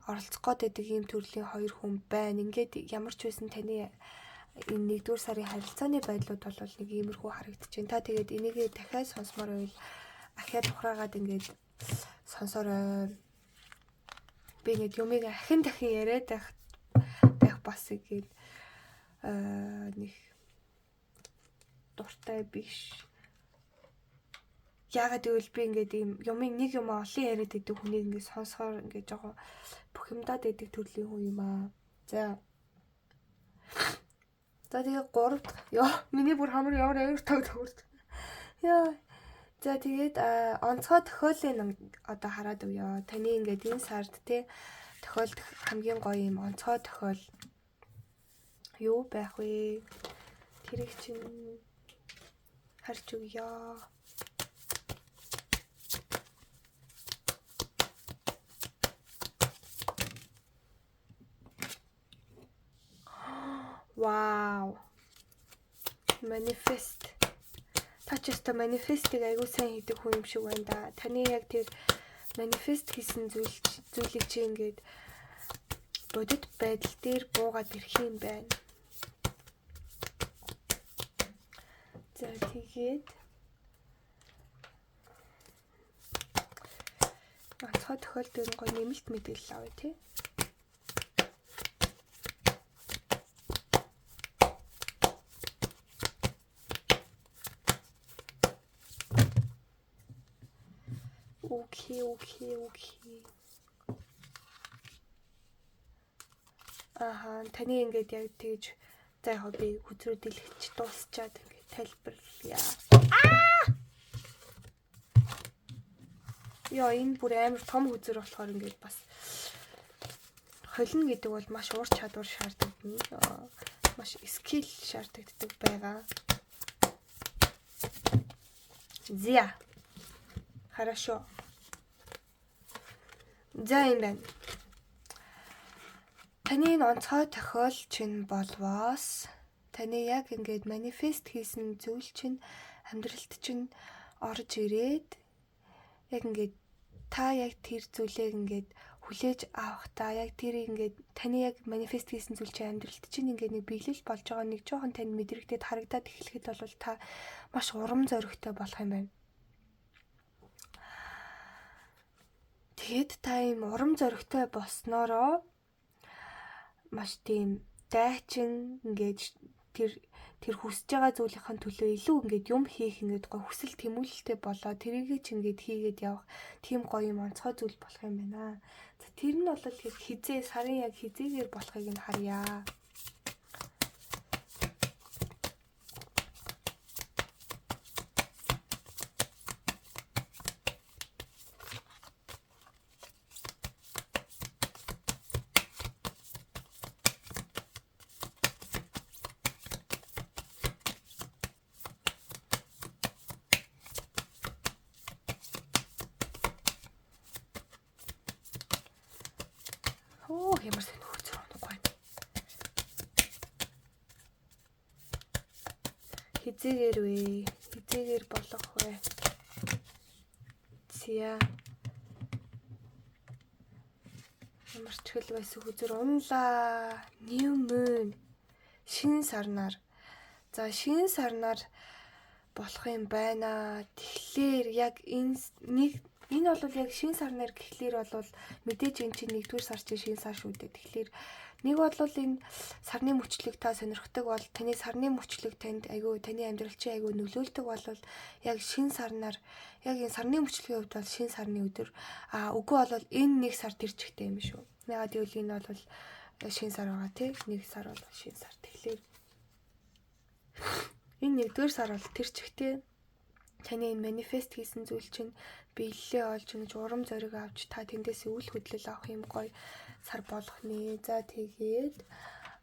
Speaker 1: оролцох гээд байдаг ийм төрлийн хоёр хүн байна. Ингээд ямар ч байсан таны энэ нэгдүгээр сарын харилцааны байдлууд бол нэг иймэрхүү харагдаж байна. Та тэгээд энийгээ дахиад сонсомоор байвал ахиад ухраагаад ингээд сонсоорой. Би ингээд юмыг ахин дахин яриад байх бас ингээд нэг дуртай биш. Яагаад гэвэл би ингээд ийм юмыг нэг юм олон яриад байдаг хүнийг ингээд сонсохоор ингээд жоохон бухимдаад байдаг төрлийн хүн юм аа. За. За тэгээ 3 дахь. Йоо, миний бүр хамар ямар аяр таг төгөрч. Йоо. За тэгээд онцгой тохиолын одоо хараад өгөө. Таны ингээд энэ сард те тохиолдох хамгийн гоё юм онцгой тохиол юу байх вэ? Тэрийг чинь харж өгье. Вау. Manifest. Та ч өстө манифестийг айгүй сайн хийдэг хүн юм шиг байна да. Таны яг тэр манифест хийсэн зүйлийг чи ингээд бодит байдал дээр буугаад ирэх юм байна. За тэгээд онцгой тохиолдол нь гоё нэмэлт мэдээлэл авъя тий. Окей. Аха, таны ингээд яг тэгж за яг би хөзрөө дэлгэж дуусчаад ингээд тайлбарлая. Йоо, энэ бүр амар том хөзөр болохоор ингээд бас холино гэдэг бол маш ур чадвар шаарддаг. Маш скил шаарддаг байгаа. Зя. Хорошо. За юм байна. Таны энэ онцгой тохиол чинь болвоос таны яг ингээд манифест хийсэн зүйл чинь амьдралд чинь орж ирээд яг ингээд та яг тэр зүйлээ ингээд хүлээж авахдаа яг тэр ингээд таны яг манифест хийсэн зүйл чинь амьдралд чинь ингээд нэг биелэл болж байгаа нэг жоохон танд мэдрэгдээд харагдаад эхлэхэд бол та маш урам зоригтой болох юм байна. Тэгэхэд та ийм урам зоригтой болсноороо маш тийм дайчин ингээд тэр хүсэж байгаа зүйлийнхэн төлөө илүү ингээд юм хийх ингээд гоё хүсэл тэмүүлэлтэй болоо тэрийг ч ингээд хийгээд явах тийм гоё юм онцгой зүйл болох юм байна. За тэр нь бол хизээ сарын яг хизээгээр болохыг нь харъя. Оо ямар сайн хөөцөр унахгүй байна. Хизээгээр вэ? Хизээгээр болох вэ? Зя. Ямар ч хэл байсан хөзөр унлаа. New moon. Шинэ сарнаар. За шинэ сарнаар болох юм байна. Тэгэхээр яг энэ нэг Энэ бол яг шинэ сарнаар гэхлээр бол мэдээж энэ чинь нэгдүгээр сар чинь шинэ сар шүү дээ. Тэгэхээр нэг бол энэ сарны мөчлөг та сонирхдаг бол таны сарны мөчлөг танд айгүй таны амьдрал чинь айгүй нөлөөлдөг бол яг шинэ сарнаар яг энэ сарны мөчлөгийн хувьд бол шинэ сарны өдөр үгүй бол энэ нэг сар тэр чигтэй юм шүү. Яагаад гэвэл энэ бол шинэ сар байгаа тий. Нэг сар бол шинэ сар. Тэгэхээр энэ нэгдүгээр сар бол тэр чигтэй таны энэ манифест хийсэн зүйл чинь биелэлээ олж ингэж урам зориг авч та тэндээс үл хөдлөл авах юм гоё сар болох нэ. За тэгээд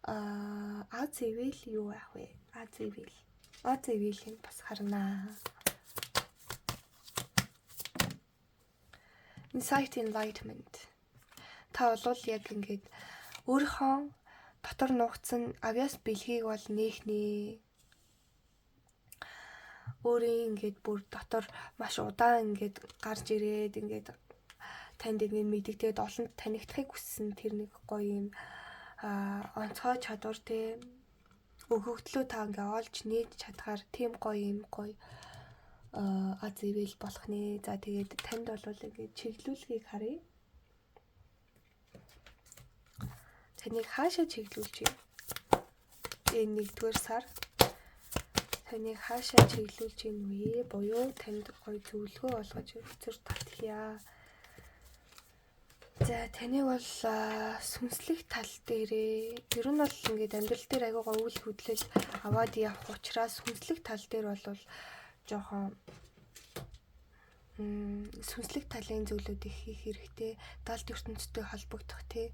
Speaker 1: Аз ивэл юу аах вэ? Аз ивэл. Аз ивэлийг бас харнаа. Insight enlightenment. Та бол яг ингээд өөрийнхөө дотор нуугдсан авьяас бэлгийг бол нээх нэ. Өөрийн ингээд бүр дотор маш удаан ингээд гарч ирээд ингээд танд ингээд мэдэгдээд олонд танигдахыг хүссэн тэр нэг гоё юм онцгой чадвар те өгөгдлөө та ингээ олж нээж чадхаар тийм гоё юм гоё аз ивэл болох нэ. За тэгээд танд бол ингээд чиглүүлгийг харъя. Таныг хаашаа чиглүүлж байна? Энэ нэгдүгээр сар таныг хаашаа чиглүүлж байна вэ? Буюу танд гоё зөвлөгөө олгож хөцөр татхъя. За таныг бол сүнслэг тал дээрээ ер нь бол ингээд амьдрал дээр айгүй гоё үйл хөдлөл аваад явах учраас сүнслэг тал дээр бол жоохон сүнслэг талын зүйлүүдийг хийх хэрэгтэй. Далд ертөнцтэй холбогдох тий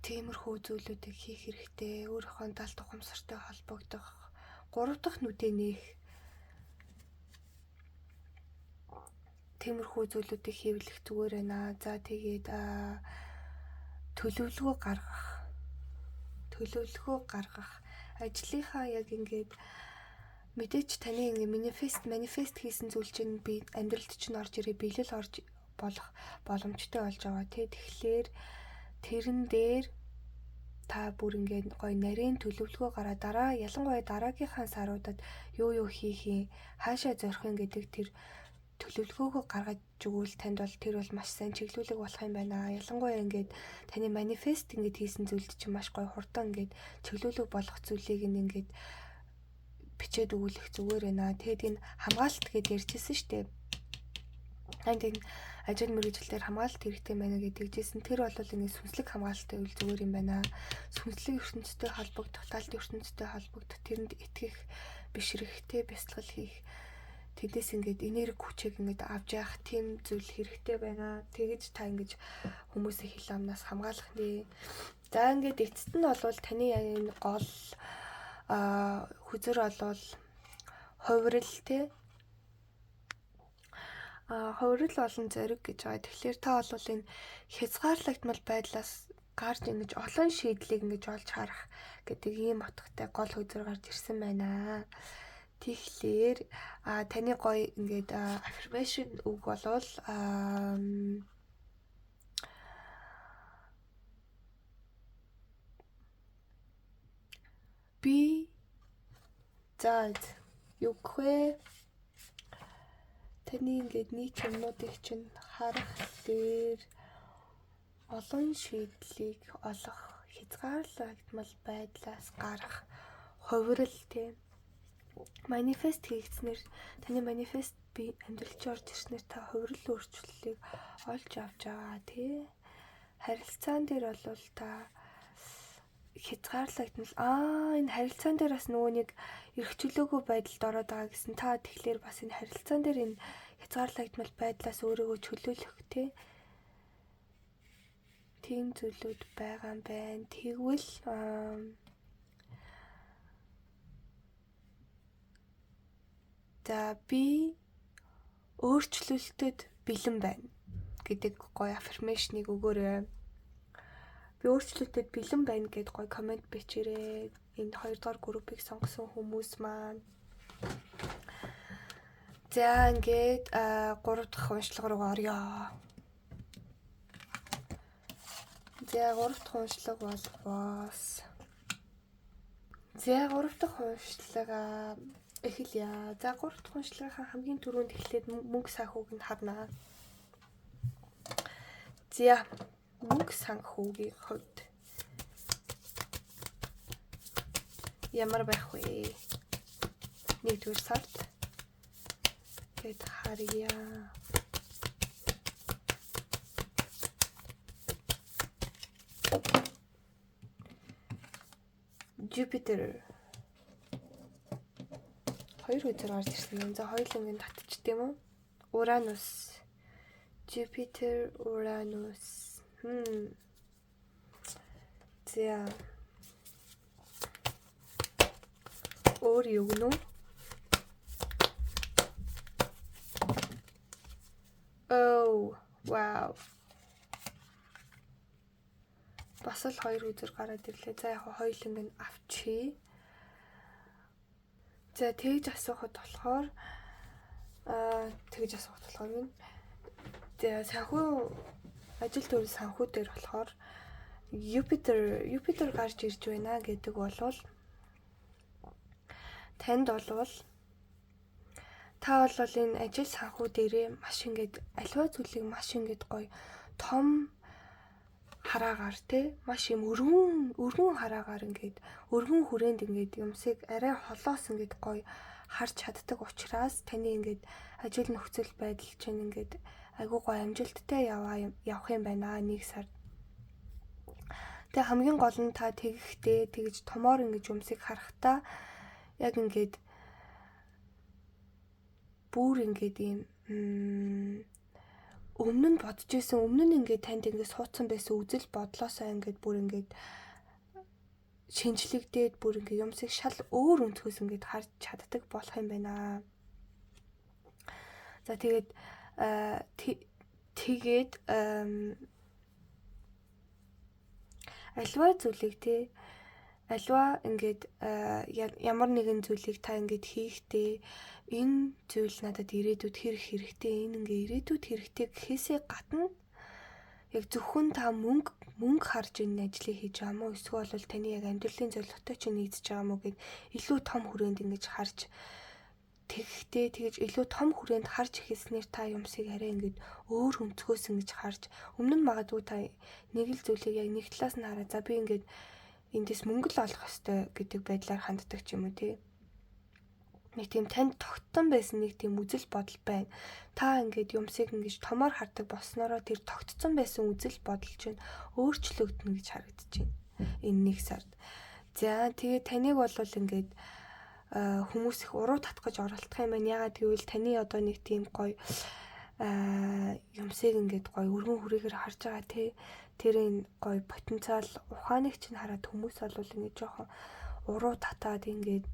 Speaker 1: тиймэрхүү зүйлүүдийг хийх хэрэгтэй. Өөрийнхөө далд ухамсартай холбогдох. Гурав дахь нүдээ нээх тиймэрхүү зүйлүүдийг хийвлэх зүгээр байна. За тэгээд төлөвлөгөө гаргах. Төлөвлөгөө гаргах. Ажлынхаа яг ингээд мэдээч таны ингээ манифест хийсэн зүйл чинь би амьдралд чинь орж ирээ биелэл орж болох боломжтой болж байгаа тий. Тэгэхээр тэрэн дээр та бүр ингээд гоё нарийн төлөвлөгөө гараа дараа ялангуяа дараагийнхаа саруудад юу юу хийх юм, хаашаа зорих юм гэдэг тэр төлөвлөгөөгөө гаргаж өгвөл танд бол тэр бол маш сайн чиглүүлэг болох юм байна. Ялангуяа ингээд таны манифест ингээд хийсэн зүйлд чинь маш гоё хурдан ингээд чиглүүлэг болох зүйлийг ингээд бичээд өгүүлэх зүгээр байна. Тэгэд энэ хамгаалалт гэдээ ярьжсэн шүү дээ. Танд энэ ажил мэргэжил дээр хамгаалалт хэрэгтэй байна гэдэг хэлжсэн. Тэр бол ингээд сүнслэг хамгаалалттай үйл зүгээр юм байна. Сүнслэг ертөнцтэй холбогдох, талд ертөнцтэй холбогдох, тэрэнд итгэх, бишрэхтэй бясалгал хийх тэндээс ингээд энерги хүчийг ингээд авч явах тийм зүйл хэрэгтэй байна. Тэгэж та ингэж хүмүүсийн хил амнаас хамгаалах нэ. За ингээд эцэст нь бол таны яг энэ гол хөзөр болвол хувирал те хувирал болон зориг гэж байгаа. Тэгэхээр та бол энэ хязгаарлагдмал байдлаас гарч ингэж олон шийдлийг ингэж олж харах гэдэг ийм утгатай гол хөзөр гарч ирсэн байна. Тэгэхээр таны гоё ингээд affirmation үг болвол би за юу гэх вэ? Таны ингээд нийт юмнуудыг чинь харах дээр олон шийдлийг олох, хязгаарлагдмал байдлаас гарах хувирал тийм манифест хийгдснээр таны манифест би амьдрал чи орж ирснээр та хувирал өөрчлөлтийг олж авч байгаа тий. Харилцаан дээр бол та хязгаарлагдмал энэ харилцаан дээр бас нөгөө нэг эрх чөлөөгөө байдалд ороод байгаа гэсэн та тэгэхээр бас энэ харилцаан дээр энэ хязгаарлагдмал байдлаас өөрийгөө чөлөөлөх тий тийм зүйлүүд байгаа юм байна. Тэгвэл за би өөрчлөлтөд бэлэн байна гэдэг гоё affirmation-ыг өгөөрэй. Би өөрчлөлтөд бэлэн байна гэд гоё комент бичээрэй. Энэ 2 дугаар группийг сонгосон хүмүүс маань. За ингээд 3 дахь уншлага руу оръё. За 3 дахь уншлага бол бос. За 3 дахь уншлага Эхэлье. За 3 дахь уншлагынхаа хамгийн түрүүнд эхлээд мөнгө санхүүг нь харнаа. За мөнгө санхүүгийн хувьд ямар байх вэ? 1-р сард гэд харъя. Jupiter хоёр үзэр гарч ирсэн юм. За хоёуланг нь татчих тийм үү? Uranus. Jupiter, Uranus. За. Өөр юу гэнэ үү? Oh, wow. Бас л хоёр үзэр гараад ирлээ. За яг хоёуланг нь авчи. За тэгж асуухад болохоор тэгж асуухад болохоор гин. За санхүү ажил төрөл санхүү дээр болохоор Юпитер гарч ирж байна гэдэг болвол танд болвол та бол энэ ажил санхүү дээрээ маш ингээд аливаа зүйлийг маш ингээд гоё том хараагаар те маш юм өргөн хараагаар ингээд өргөн хүрээнд ингээд юмсыг арай холоос ингээд гоё харж чаддаг учраас таны ингээд ажил нөхцөл байдал чинь ингээд айгуу гоё амжилттай явах юм байна нэг сард. Тэгээ хамгийн гол нь та тэгэхдээ тэгж томоор ингэж юмсыг харахтаа яг ингээд бүр ингээд ийм өмнө нь бодож исэн, өмнө нь ингээд танд ингээд суудсан байсан үзэл бодлоосоо ингээд бүр ингээд шинжлэгдээд бүр ингээд юмсыг шал өөр өнцгөөс ингээд харж чаддаг болох юм байна. За тэгээд тэгээд альва зүйлийг те альва ингээд ямар нэгэн зүйлийг та ингээд хийхдээ энэ зүйл надад ирээдүйд хэрэг хэрэгтэй, энэ ингээ ирээдүйд хэрэгтэй гэхээсээ гадна яг зөвхөн та мөнгө харж энэ ажлыг хийж байгаа мó эсвэл бол таны яг амьдралын зорилготой чинь нийцэж байгаа мó гэд илүү том хүрээнд ингэж харж тэгэхдээ тэгэж илүү том хүрээнд харж эхэлснээр та юмсыг арай ингэж өөр өнцгөөс ингэж харж өмнө нь магадгүй та нэг л зүйлийг яг нэг талаас нь хараа за би ингээд эндээс мөнгө л олох ёстой гэдэг байдлаар ханддаг ч юм уу тий. Нэг тийм танд тогтсон байсан нэг тийм үзэл бодол байна. Та ингээд юмсыг ингэж томоор хардаг болсноороо тэр тогтцсон байсан үзэл бодол чинь өөрчлөгдөнө гэж харагдаж байна. Энэ нэг сард. За тэгээ таныг бол ингээд хүмүүс их уруу татгаж оролдох юм байна. Яагаад гэвэл таны одоо нэг тийм гоё юмсыг ингээд гоё өргөн хүрээгээр харж байгаа тий. Тэр энэ гоё потенциал ухааныг чинь хараад хүмүүс бол ингээд жоохон уруу татаад ингээд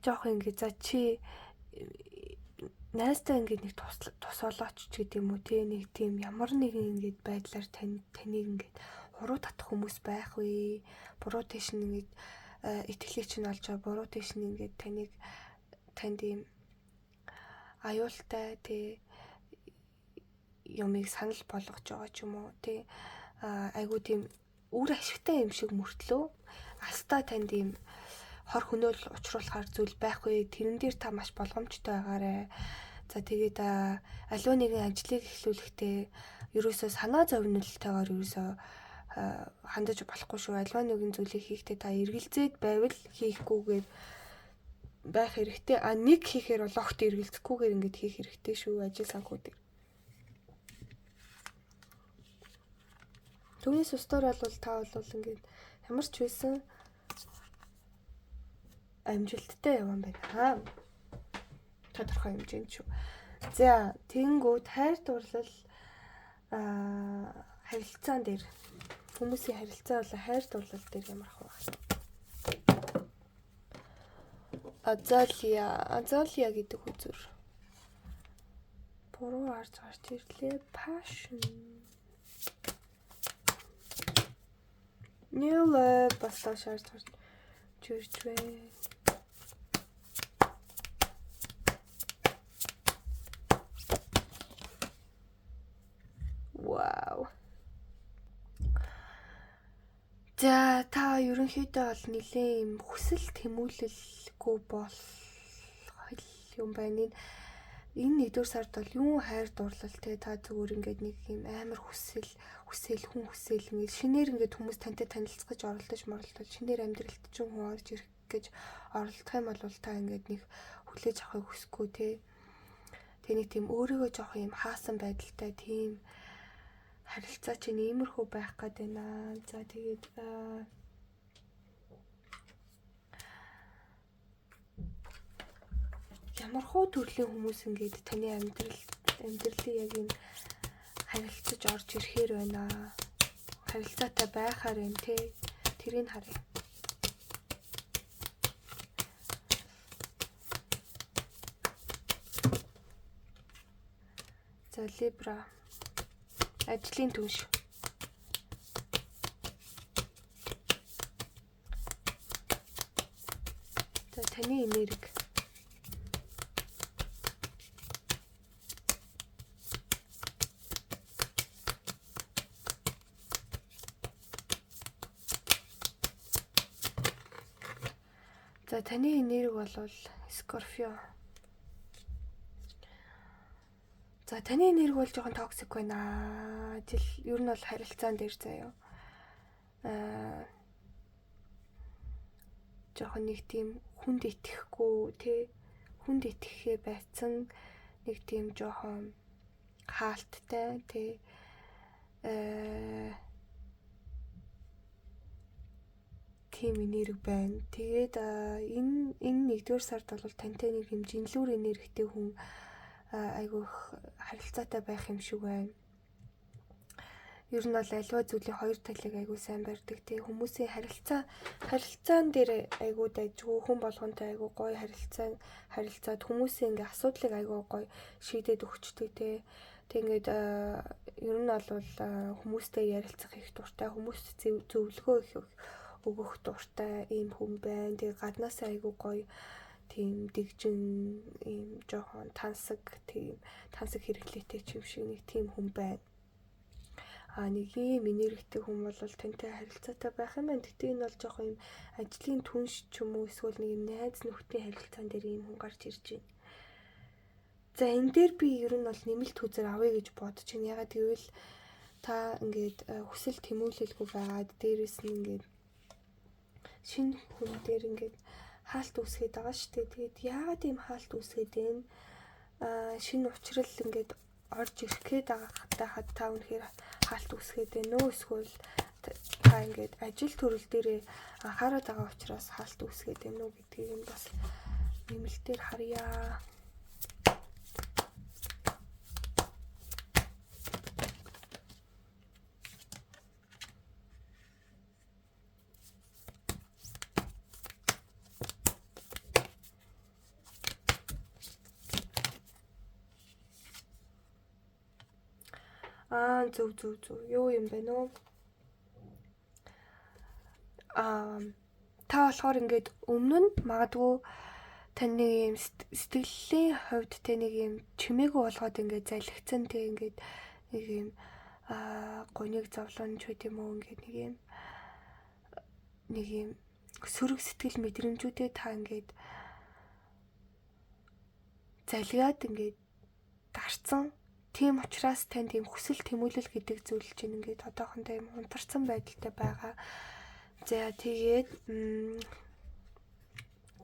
Speaker 1: жоохон ингээд за чи найстаа ингээд нэг тусоолооч ч гэдэг юм уу тий. Нэг тийм ямар нэгэн ингээд байдлаар таныг ингээд уруу татах хүмүүс байх вэ. Буруу тийш нь ингээд итгэлийг чинь олж байгаа. Буруу тийш нь ингээд таныг танд ийм аюултай тий юмыг санал болгож байгаа ч юм уу тий. Айгуу тийм үр ашигтай юм шиг мөртлөө астаа танд ийм хор хөнөөл учруулахар зүйл байхгүй. Тэрэн дээр та маш болгоомжтой байгаарэ. За тэгээд аливаа нэгэн ажлыг эхлүүлэхдээ ерөөсөө санаа зовнилтойгоор ерөөсөө хандаж болохгүй шүү. Аливаа нэгэн зүйлийг хийхдээ та эргэлзээд байвал хийхгүйгээр байх хэрэгтэй. А нэг хийхээр бол огт эргэлзэхгүйгээр ингэж хийх хэрэгтэй шүү. Ажил санхүү дээр. Түүнээс устдаар бол та бол ингээд ямар ч байсан амжилттай явсан байна. Тодорхой хэмжээнд шүү. За тэгэнгүүт хайр дурлал харилцаан дээр хүмүүсийн харилцаа болон хайр дурлал дээр ямар хав вэ? Азалия гэдэг үзүр. Буруу харж гарч ирлээ. Passion. New love бас доош харж гарч ирж байна. Вау. За та ерөнхийдөө бол нэлээд юм хүсэл тэмүүлэл хүсэхгүй бол юм байна. Энэ нэгдүгээр сард бол юун хайр дурлал те, та зүгээр ингээд нэг юм амар хүсэл хүсэл хүн хүсэл ингээд шинээр ингээд хүмүүс тантай танилцах гэж оролдож моролдож шинээр амьдралд чинь хүн орж ирэх гэж оролдох юм бол та ингээд нэг хүлээж авахыг хүсэхгүй те. Тэг нэг тийм өөрийгөө жоох юм хаасан байдалтай тийм харилцаа чинь иймэрхүү байх гээд байна. За тэгээд ямархуу төрлийн хүмүүс ингээд таны амьдралын яг энэ харилцаж орж ирэхээр байна. Харилцаатай байхаар байна те. Тэрийг харъя. За Libra ажлын түнш. За таны энерги. За таны энерги бол Scorpio. За таны энерги бол жоохон toxic байна. Ажил ер нь бол харилцаан дээр заяа. Жоохон нэг тийм хүнд итгэхгүй тий, хүнд итгэхээ байцсан нэг тийм жоохон хаалттай тий, тийм энерги байна. Тэгээд энэ нэгдүгээр сард бол тантай нэг юм жинлүүр энергитэй хүн айгүй их харилцаатай байх юм шиг байна. Ер нь бол альва зүйлийн хоёр талыг айгүй сайн барьдаг тий. Хүмүүсийн харилцаан дээр айгүй дайжгүй, хүн болгонтой айгүй гоё харилцаад хүмүүсийн ингээ асуудлыг айгүй гоё шийдээд өгчдөг тий. Тэг ингээд ер нь бол хүмүүстэй ярилцах их дуртай, хүмүүст зөвлөгөө их өгөх дуртай ийм хүн байна. Тэгээ гаднаасаа айгүй гоё тийм дэгжин ийм жоохон тансаг тийм тансаг хэрэглээтэй ч юм шиг нэг тийм хүн байна. А нэг ийм энергитэй хүн бол тантай харилцаатай байх юм байна. Гэтэ энэ бол жоохон ийм ажлын түнш ч юм уу эсвэл нэг юм найз нөхдийн харилцаан дээр ийм хүн гарч ирж байна. За энэ дээр би ер нь бол нэмэлт үзэр авъя гэж бодож байна. Ягаад гэвэл та ингээд хүсэл тэмүүлэлгүй байгаад дээрэс нь ингээд шинэ хүн дээр ингээд хаалт үүсгээд байгаа шүү дээ. Тэгээд яагаад ийм хаалт үүсгээд байна? Шинэ учрал ингээд орж ирэх гээд байхад та үнэхээр хаалт үүсгээд байна уу? Эсвэл та ингээд ажил төрөл дээрээ анхаарал байгаа учраас хаалт үүсгээд байна уу гэдгийг нь бас нэмэлтээр харъя. Аа зөв. Юу юм бэ нөө? Та болохоор ингээд өмнө нь магадгүй таны юм сэтгэлийн хувьд тэ нэг юм чимээгүй болгоод ингээд залхицсан тэ ингээд нэг юм гуниг зовлон ч байт юм уу ингээд нэг юм сөрөг сэтгэл мэдрэмжүүдээ та ингээд залгиад ингээд дарцсан. Тийм учраас танд тийм хүсэл тэмүүлэл гэдэг зүйл чинь ингээд одоохондоо юм унтарсан байдалтай байгаа. За тэгээд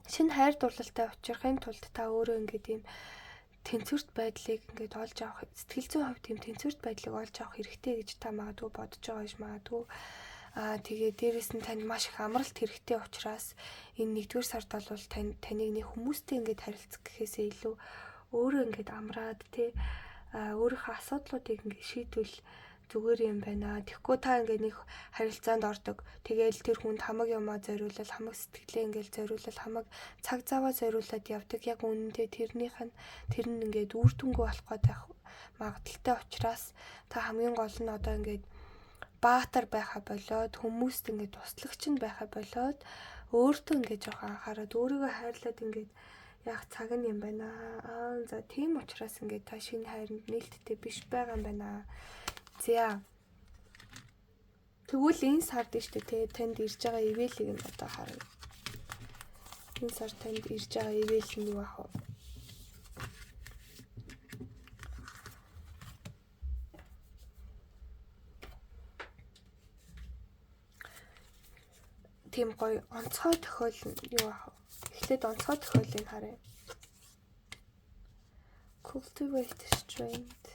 Speaker 1: шинэ хайр дурлалтай учрахын тулд та өөрөө ингээд ийм тэнцвэрт байдлыг ингээд олж авах, сэтгэл зүйн хувьд тийм тэнцвэрт байдлыг олж авах хэрэгтэй гэж та магадгүй бодож байгаа гэж магадгүй. Тэгээд дээрэс нь танд маш их амралт хэрэгтэй учраас энэ нэгдүгээр сард бол таныг нэг хүмүүстэй ингээд харилцах гэхээсээ илүү өөрөө ингээд амраад тий өөрийнхөө асуудлуудыг ингээд шийдвэл зүгээр юм байна. Тэгэхгүй та ингээд нэг харилцаанд ордог. Тэгээл тэр хүнд хамаг юмаа зориулал, хамаг сэтгэлээ ингээд зориулал, хамаг цаг заваа зориулаад явдаг. Яг үнэндээ тэрнийх нь тэр нь ингээд үр дүнгүй болох гэдэг магадaltaй учраас та хамгийн гол нь одоо ингээд баатар байхаа болоод хүмүүст ингээд туслагч нь байхаа болоод өөртөө ингээд жоохон анхаарад өөрийгөө хайрлаад ингээд яг цаг нь юм байна. За тийм учраас ингээд та шинэ хайранд нээлттэй биш байгаа юм байна. За. Тэгвэл энэ сард нь шүү дээ танд ирж байгаа ивэлийг нь одоо харъя. Энэ сар танд ирж байгаа ивэл нь юу ах вэ? Тийм гоё онцгой тохиол нь юу ах вэ? Эхлээд онцгой тохиолыг харъя. Cultivate strength.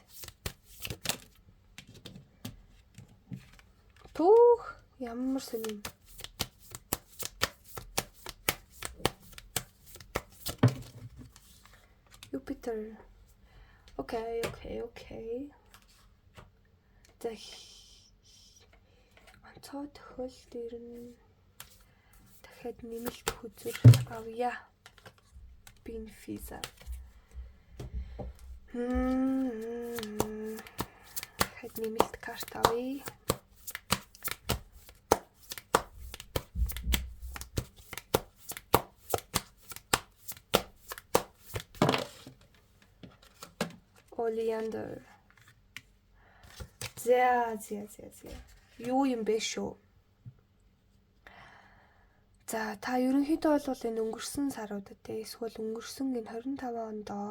Speaker 1: Түүх ямар сонин. Jupiter. Okay. За онцгой тохиол дээр нь дахиад нэмэлт хөзөр авъя. Бинфиза. Дахиад нэмэлт карт авъя. Oleander. За. Юу юм бэ шүү? За та ерөнхийдөө бол энэ өнгөрсөн саруудад те эсвэл өнгөрсөн энэ 25 ондоо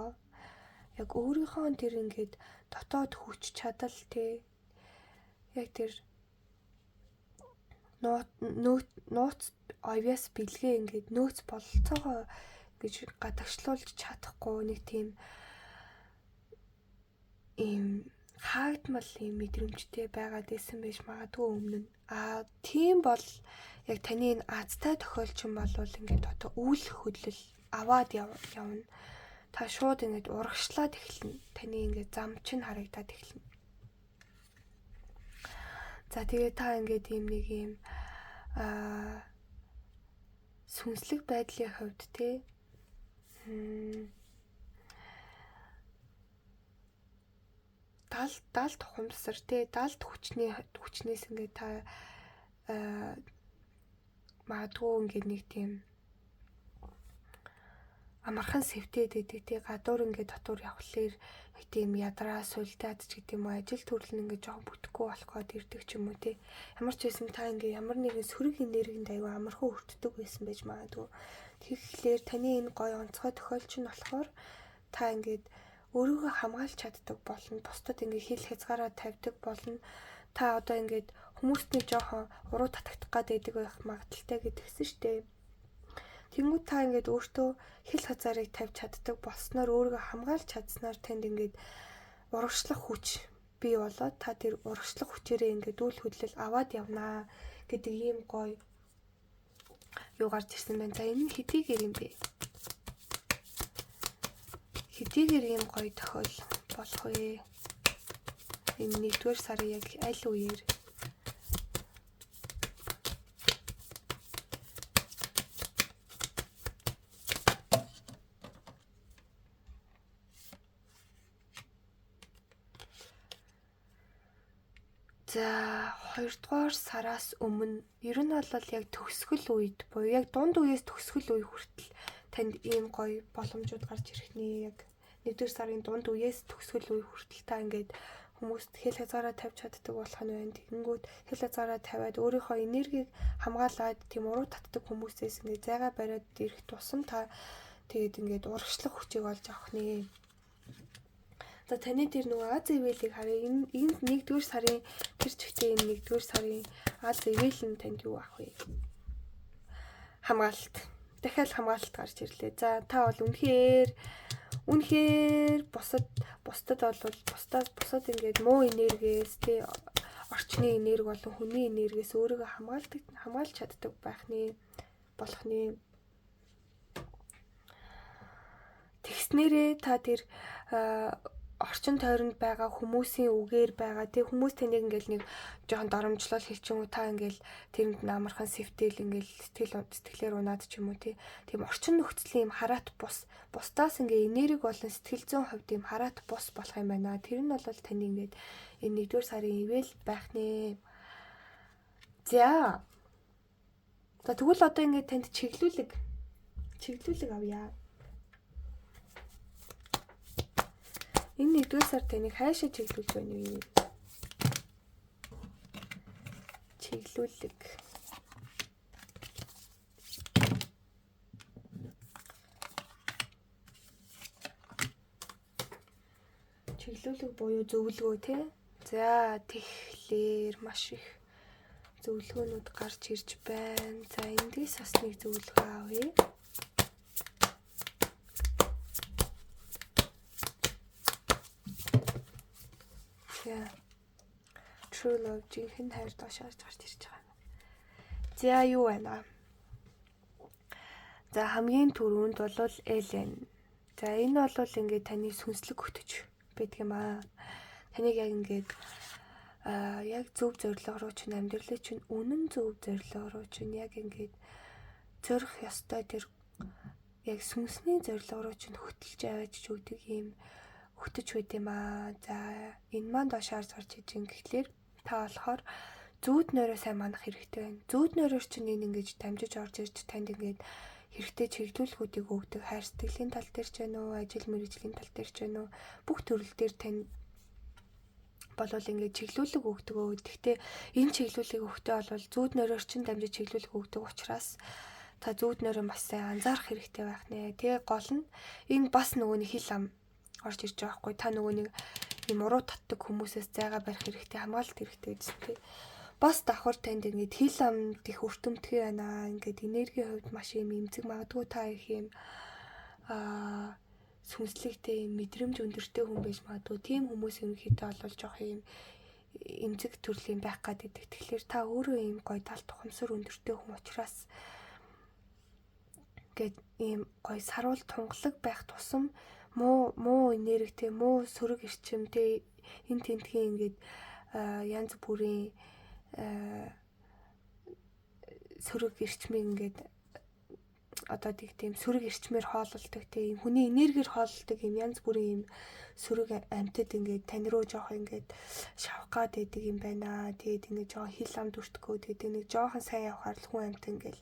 Speaker 1: яг өөрийнхөө тэр ингээд дотоод хүч чадал те яг тэр нууц овьяас бэлгээ ингээд нөөц бололцоогоо гэж гадагшлуулж чадахгүй нэг тийм ийм хаагдмал ийм мэдрэмжтэй байгаад байсан байж магадгүй өмнө нь. Аа тийм бол яг таны энэ азтай тохиолчин болвол ингээд одоо үйл хөдлөл аваад явна. Та шууд ингээд урагшлаад эхэлнэ. Таны ингээд зам чинь харагдаад эхэлнэ. За тэгээ та ингээд ийм нэг ийм сүнслэг байдлын хувьд те далд ухамсар те далд хүчнээс ингээд та магадгүй ингээд нэг тийм амархан сэвтээд байдаг те гадуур ингээд дотуур явхлаар нэг тийм ядраа сулдаад ч гэдэг юм уу ажил төрөл нь ингээд жоохон бүтэхгүй болох гээд ирдэг ч юм уу те. Ямар ч байсан та ингээд ямар нэгэн сөрөг энергинд аюу амархан өртдөг байсан байж магадгүй. Тэгэхээр таны энэ гоё онцгой тохиолч нь болохоор та ингээд өөрийгөө хамгаалж чаддаг болно. Бусдад ингээд хил хязгаараа тавьдаг болно. Та одоо ингээд хүмүүст нэг жоохон уруу татагдах гад байдаг байх магадaltaй гэдгсэн штэ. Тэнгүүд та ингээд өөртөө хил хязгаарыг тавьж чаддаг болсноор өөрийгөө хамгаалж чадсанаар танд ингээд урагшлах хүч бий болоод та тэр урагшлах хүчээрээ ингээд үйл хөдлөл аваад явнаа гэдэг ийм гоё юу гарч ирсэн байна. За энэ нь хэдийгээр юм бэ? Хэдийгээр ийм гоё тохиол болох вэ? Энэ 1-р сарын яг аль үеэр? За 2-р сараас өмнө ер нь бол яг төгсгөл үед буюу яг дунд үеэс төгсгөл үе хүртэл танд ийм гоё боломжууд гарч ирэх нэ. Яг 1-р сарын дунд үеэс төгсгөл үе хүртэл та ингээд хүмүүст хил хязгаараа тавьж чаддаг болох нь байна. Тэгэнгүүт хил хязгаараа тавиад өөрийнхөө энергийг хамгаалаад тийм уруу татдаг хүмүүсээс ингээд зайгаа бариад ирэх тусам та тэгээд ингээд урагшлах хүчийг олж авах нэ. За таны тэр нөгөө аз ивэлийг харъя. Энэ 1-р сарын тэр чигтээ энэ 1-р сарын аз ивэл нь танд юу авах вэ? Хамгаалалт. Дахиад хамгаалалт гарч ирлээ. За та бол үнэхээр бусдад бол бусдад ингээд муу энергиэс тий орчны энерги болон хүний энергиэс өөрийгөө хамгаалж чаддаг байх нэ болох нэ. Тэгснээрээ та тэр орчин тойронд байгаа хүмүүсийн үгээр байгаа тий хүмүүс таныг ингээл нэг жоохон доромжлол хэлчихэнгүү та ингээл тэрэнд амархан сэвтэл ингээл сэтгэлээр унаад ч юм уу тий тийм орчин нөхцөлийн юм хараат бус бусдаас ингээ энерги болон сэтгэл зүйн хувьд юм хараат бус болох юм байна. Тэр нь бол таны ингээд энэ 1-р сарын ивэл байх нэ. За тэгвэл одоо ингээд танд чиглүүлэг авъя. Энэ 1-р сар таныг хайшаа чиглүүлж байна вэ? Чиглүүлэг. Чиглүүлэг буюу зөвлөгөө тий. За тэгэхээр маш их зөвлөгөөнүүд гарч ирж байна. За эндээс бас нэг зөвлөгөө авъя. За True Love, жинхэнэ хайр доош харж гарч ирж байгаа юм. За, юу байна? За, хамгийн түрүүнд бол Ellen. За, энэ бол ингээд таны сүнслэг хөтөч байдаг юм аа. Таныг яг ингээд яг зөв зорилго руу чинь, амьдралын чинь үнэн зөв зорилго руу чинь, яг ингээд зорих ёстой тэр яг сүнсний зорилго руу чинь хөтөлж аваач өгдөг юм хөтөч байд юм аа. За, энэ маань доош харж гарч иж юм гэхлээр та болохоор зүүд нойроо сайн манах хэрэгтэй байна. Зүүд нойроор чинь энэ ингэж дамжиж орж ирж танд ингээд хэрэгтэй чиглүүлгүүдийг өгдөг. Хайр сэтгэлийн тал дээр ч байна уу, ажил мэргэжлийн тал дээр ч байна уу, бүх төрөл дээр тань болвол ингээд чиглүүлэг өгдөг. Гэхдээ энэ чиглүүлгийг өгөхдөө бол зүүд нойроор чинь дамжиж чиглүүлэг өгдөг учраас та зүүд нойроо маш сайн анзаарах хэрэгтэй байх нэ. Тэгээ гол нь энэ бас нөгөө нэг хил ам орж ирж байгаа байхгүй. Та нөгөө нэг юм уруу татдаг хүмүүсээс зайгаа барих хэрэгтэй, хамгаалалт хэрэгтэй гэсэн, тий. Бас давхар танд ингээд хил амд их өртөмтгий байна. Ингээд энергийн хувьд маш юм эмзэг, магадгүй та их юм сүнслэгтэй юм мэдрэмж өндөртэй хүн байж магадгүй. Тийм хүмүүс ерөнхийдөө бол жоох юм эмзэг төрлийн байх гад байдаг. Тэгэхээр та өөрөө ийм гоё далд ухамсар өндөртэй хүн учраас ингээд ийм гоё саруул тунгалаг байх тусам муу муу энергитэй, муу сөрөг эрчимтэй энэ тентхийн ингээд янз бүрийн сөрөг эрчмийг ингээд одоо тэг тийм сөрөг эрчмээр хоололдог, тийм хүний энергиэр хоололдог юм янз бүрийн юм сөрөг амьтад ингээд тань руу жоох ингээд шавах гад байдаг юм байна. Тэгээд ингээд жоох хил амд өртгөө, тэгээд нэг жоохон сайн явахаар л хүн амьт ингээд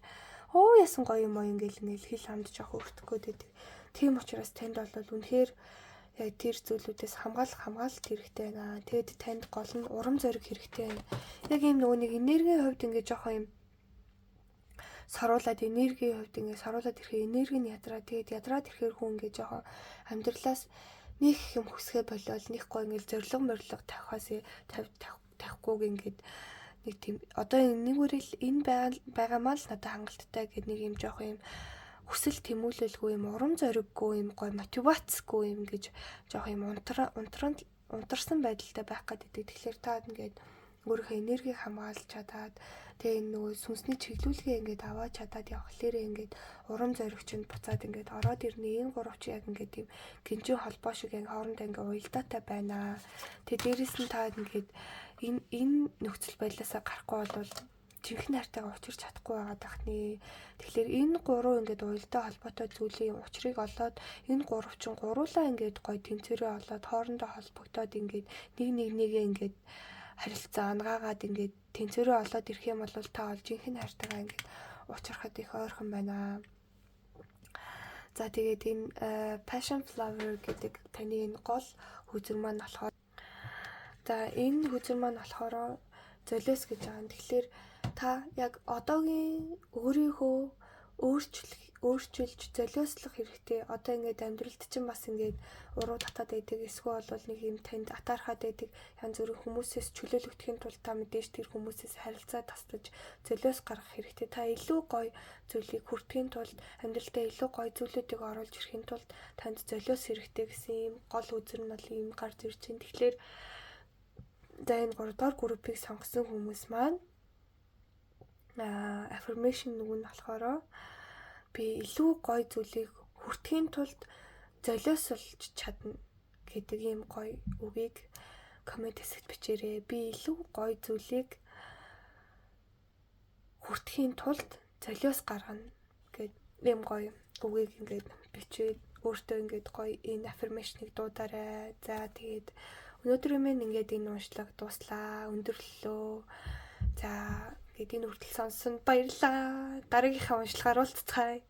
Speaker 1: оо ясан гоё юм уу ингээд хил амд жоох өртөх гээд байдаг. Тийм учраас танд бол үнэхээр яг тэр зүйлүүдээс хамгаалах хамгаалалт хэрэгтэй байна. Тэгээд танд гол нь урам зориг хэрэгтэй байна. Яг ийм нөгөө нэг энергийн хувьд ингээд жоохон юм саруулад, энергийн хувьд ингээд саруулад ирэхээр энерги нь ядраа, тэгээд ядраад ирэхээр хүн ингээд жоохон амьдралаас нэг юм хүсгээ болоод нэг гой ингээд зориг морилго тавихаас тавихгүйг ингээд нэг тийм одоо нэг үрэл энэ байгаа маа л надад хангалттай гэд нэг юм жоохон юм хүсэл тэмүүлэлгүй, юм урам зориггүй, юм гой мотивацгүй юм гэж жоох юм унтарсан байдалтай байх гэдэг. Тэгэхээр та ингээд өөрийнхөө энергийг хамгаалж чадаад, тэгээ энэ нөгөө сүнсний чиглүүлгээ ингээд аваад чадаад явхлаарэ ингээд урам зориг чинь буцаад ингээд ороод ирнэ. Энэ гурав чи яг ингээд тийм гинжин холбоо шиг яг хоорондоо ингээд уялдаатай байна. Тэгээ дээрэс нь та ингээд энэ нөхцөл байдлаасаа гарахгүй бол жинхэнэ хайртайгаа учирч чадахгүй байгаа дах нэ. Тэгэхээр энэ гурав ингээд уялдаа холбоотой зүйлийн учрыг олоод, энэ гурав чинь гуруулаа ингээд гой тэнцвэрээ олоод, хоорондоо холбогдоод, ингээд нэг нэг нэгээ ингээд харилцаа ангаагаад ингээд тэнцвэрээ олоод ирэх юм бол та бол жинхэнэ хайртайгаа ингээд учрахад их ойрхон байна. За, тэгээд энэ passion flower гэдэг таны энэ гол хөзөр маань болохоор, за, энэ хөзөр маань болохоор золиос гэж байгаа. Тэгэхээр та яг одоогийн өөрийнхөө өөрчилж золиослох хэрэгтэй. Одоо ингээд амьдралд чинь бас ингээд уруу татаад байдаг. Эсвэл бол нэг юм танд атаархаад байдаг. Янз бүрийн хүмүүсээс чөлөөлөгдөхийн тулд та мэдээж тэр хүмүүсээс харилцаа тастаж золиос гаргах хэрэгтэй. Та илүү гоё зүйлийг хүртэхийн тулд, амьдралдаа илүү гоё зүйлүүдийг оруулж ирэхийн тулд танд золиос хэрэгтэй гэсэн ийм гол үзэр нь бол ийм гарч ирж байна. Тэгэхээр за, энэ 3 дугаар группийг сонгосон хүмүүс маань affirmation үг нь болохоор би илүү гоё зүйлийг хүртэхийн тулд золиослж чадна гэдэг ийм гоё үгийг comment хэсэгт бичээрэй. Би илүү гоё зүйлийг хүртэхийн тулд золиос гаргана гэд ийм гоё үгийг ингээд бичээд өөртөө ингээд гоё энэ affirmation-ыг дуудаарай. За, тэгээд өнөөдрийн минь ингээд энэ уншлага дууслаа, өндөрлөлөө. За, ингээд энэ хүртэл сонссон баярлалаа. Дараагийнхаа уншлагаар уулзцгаая.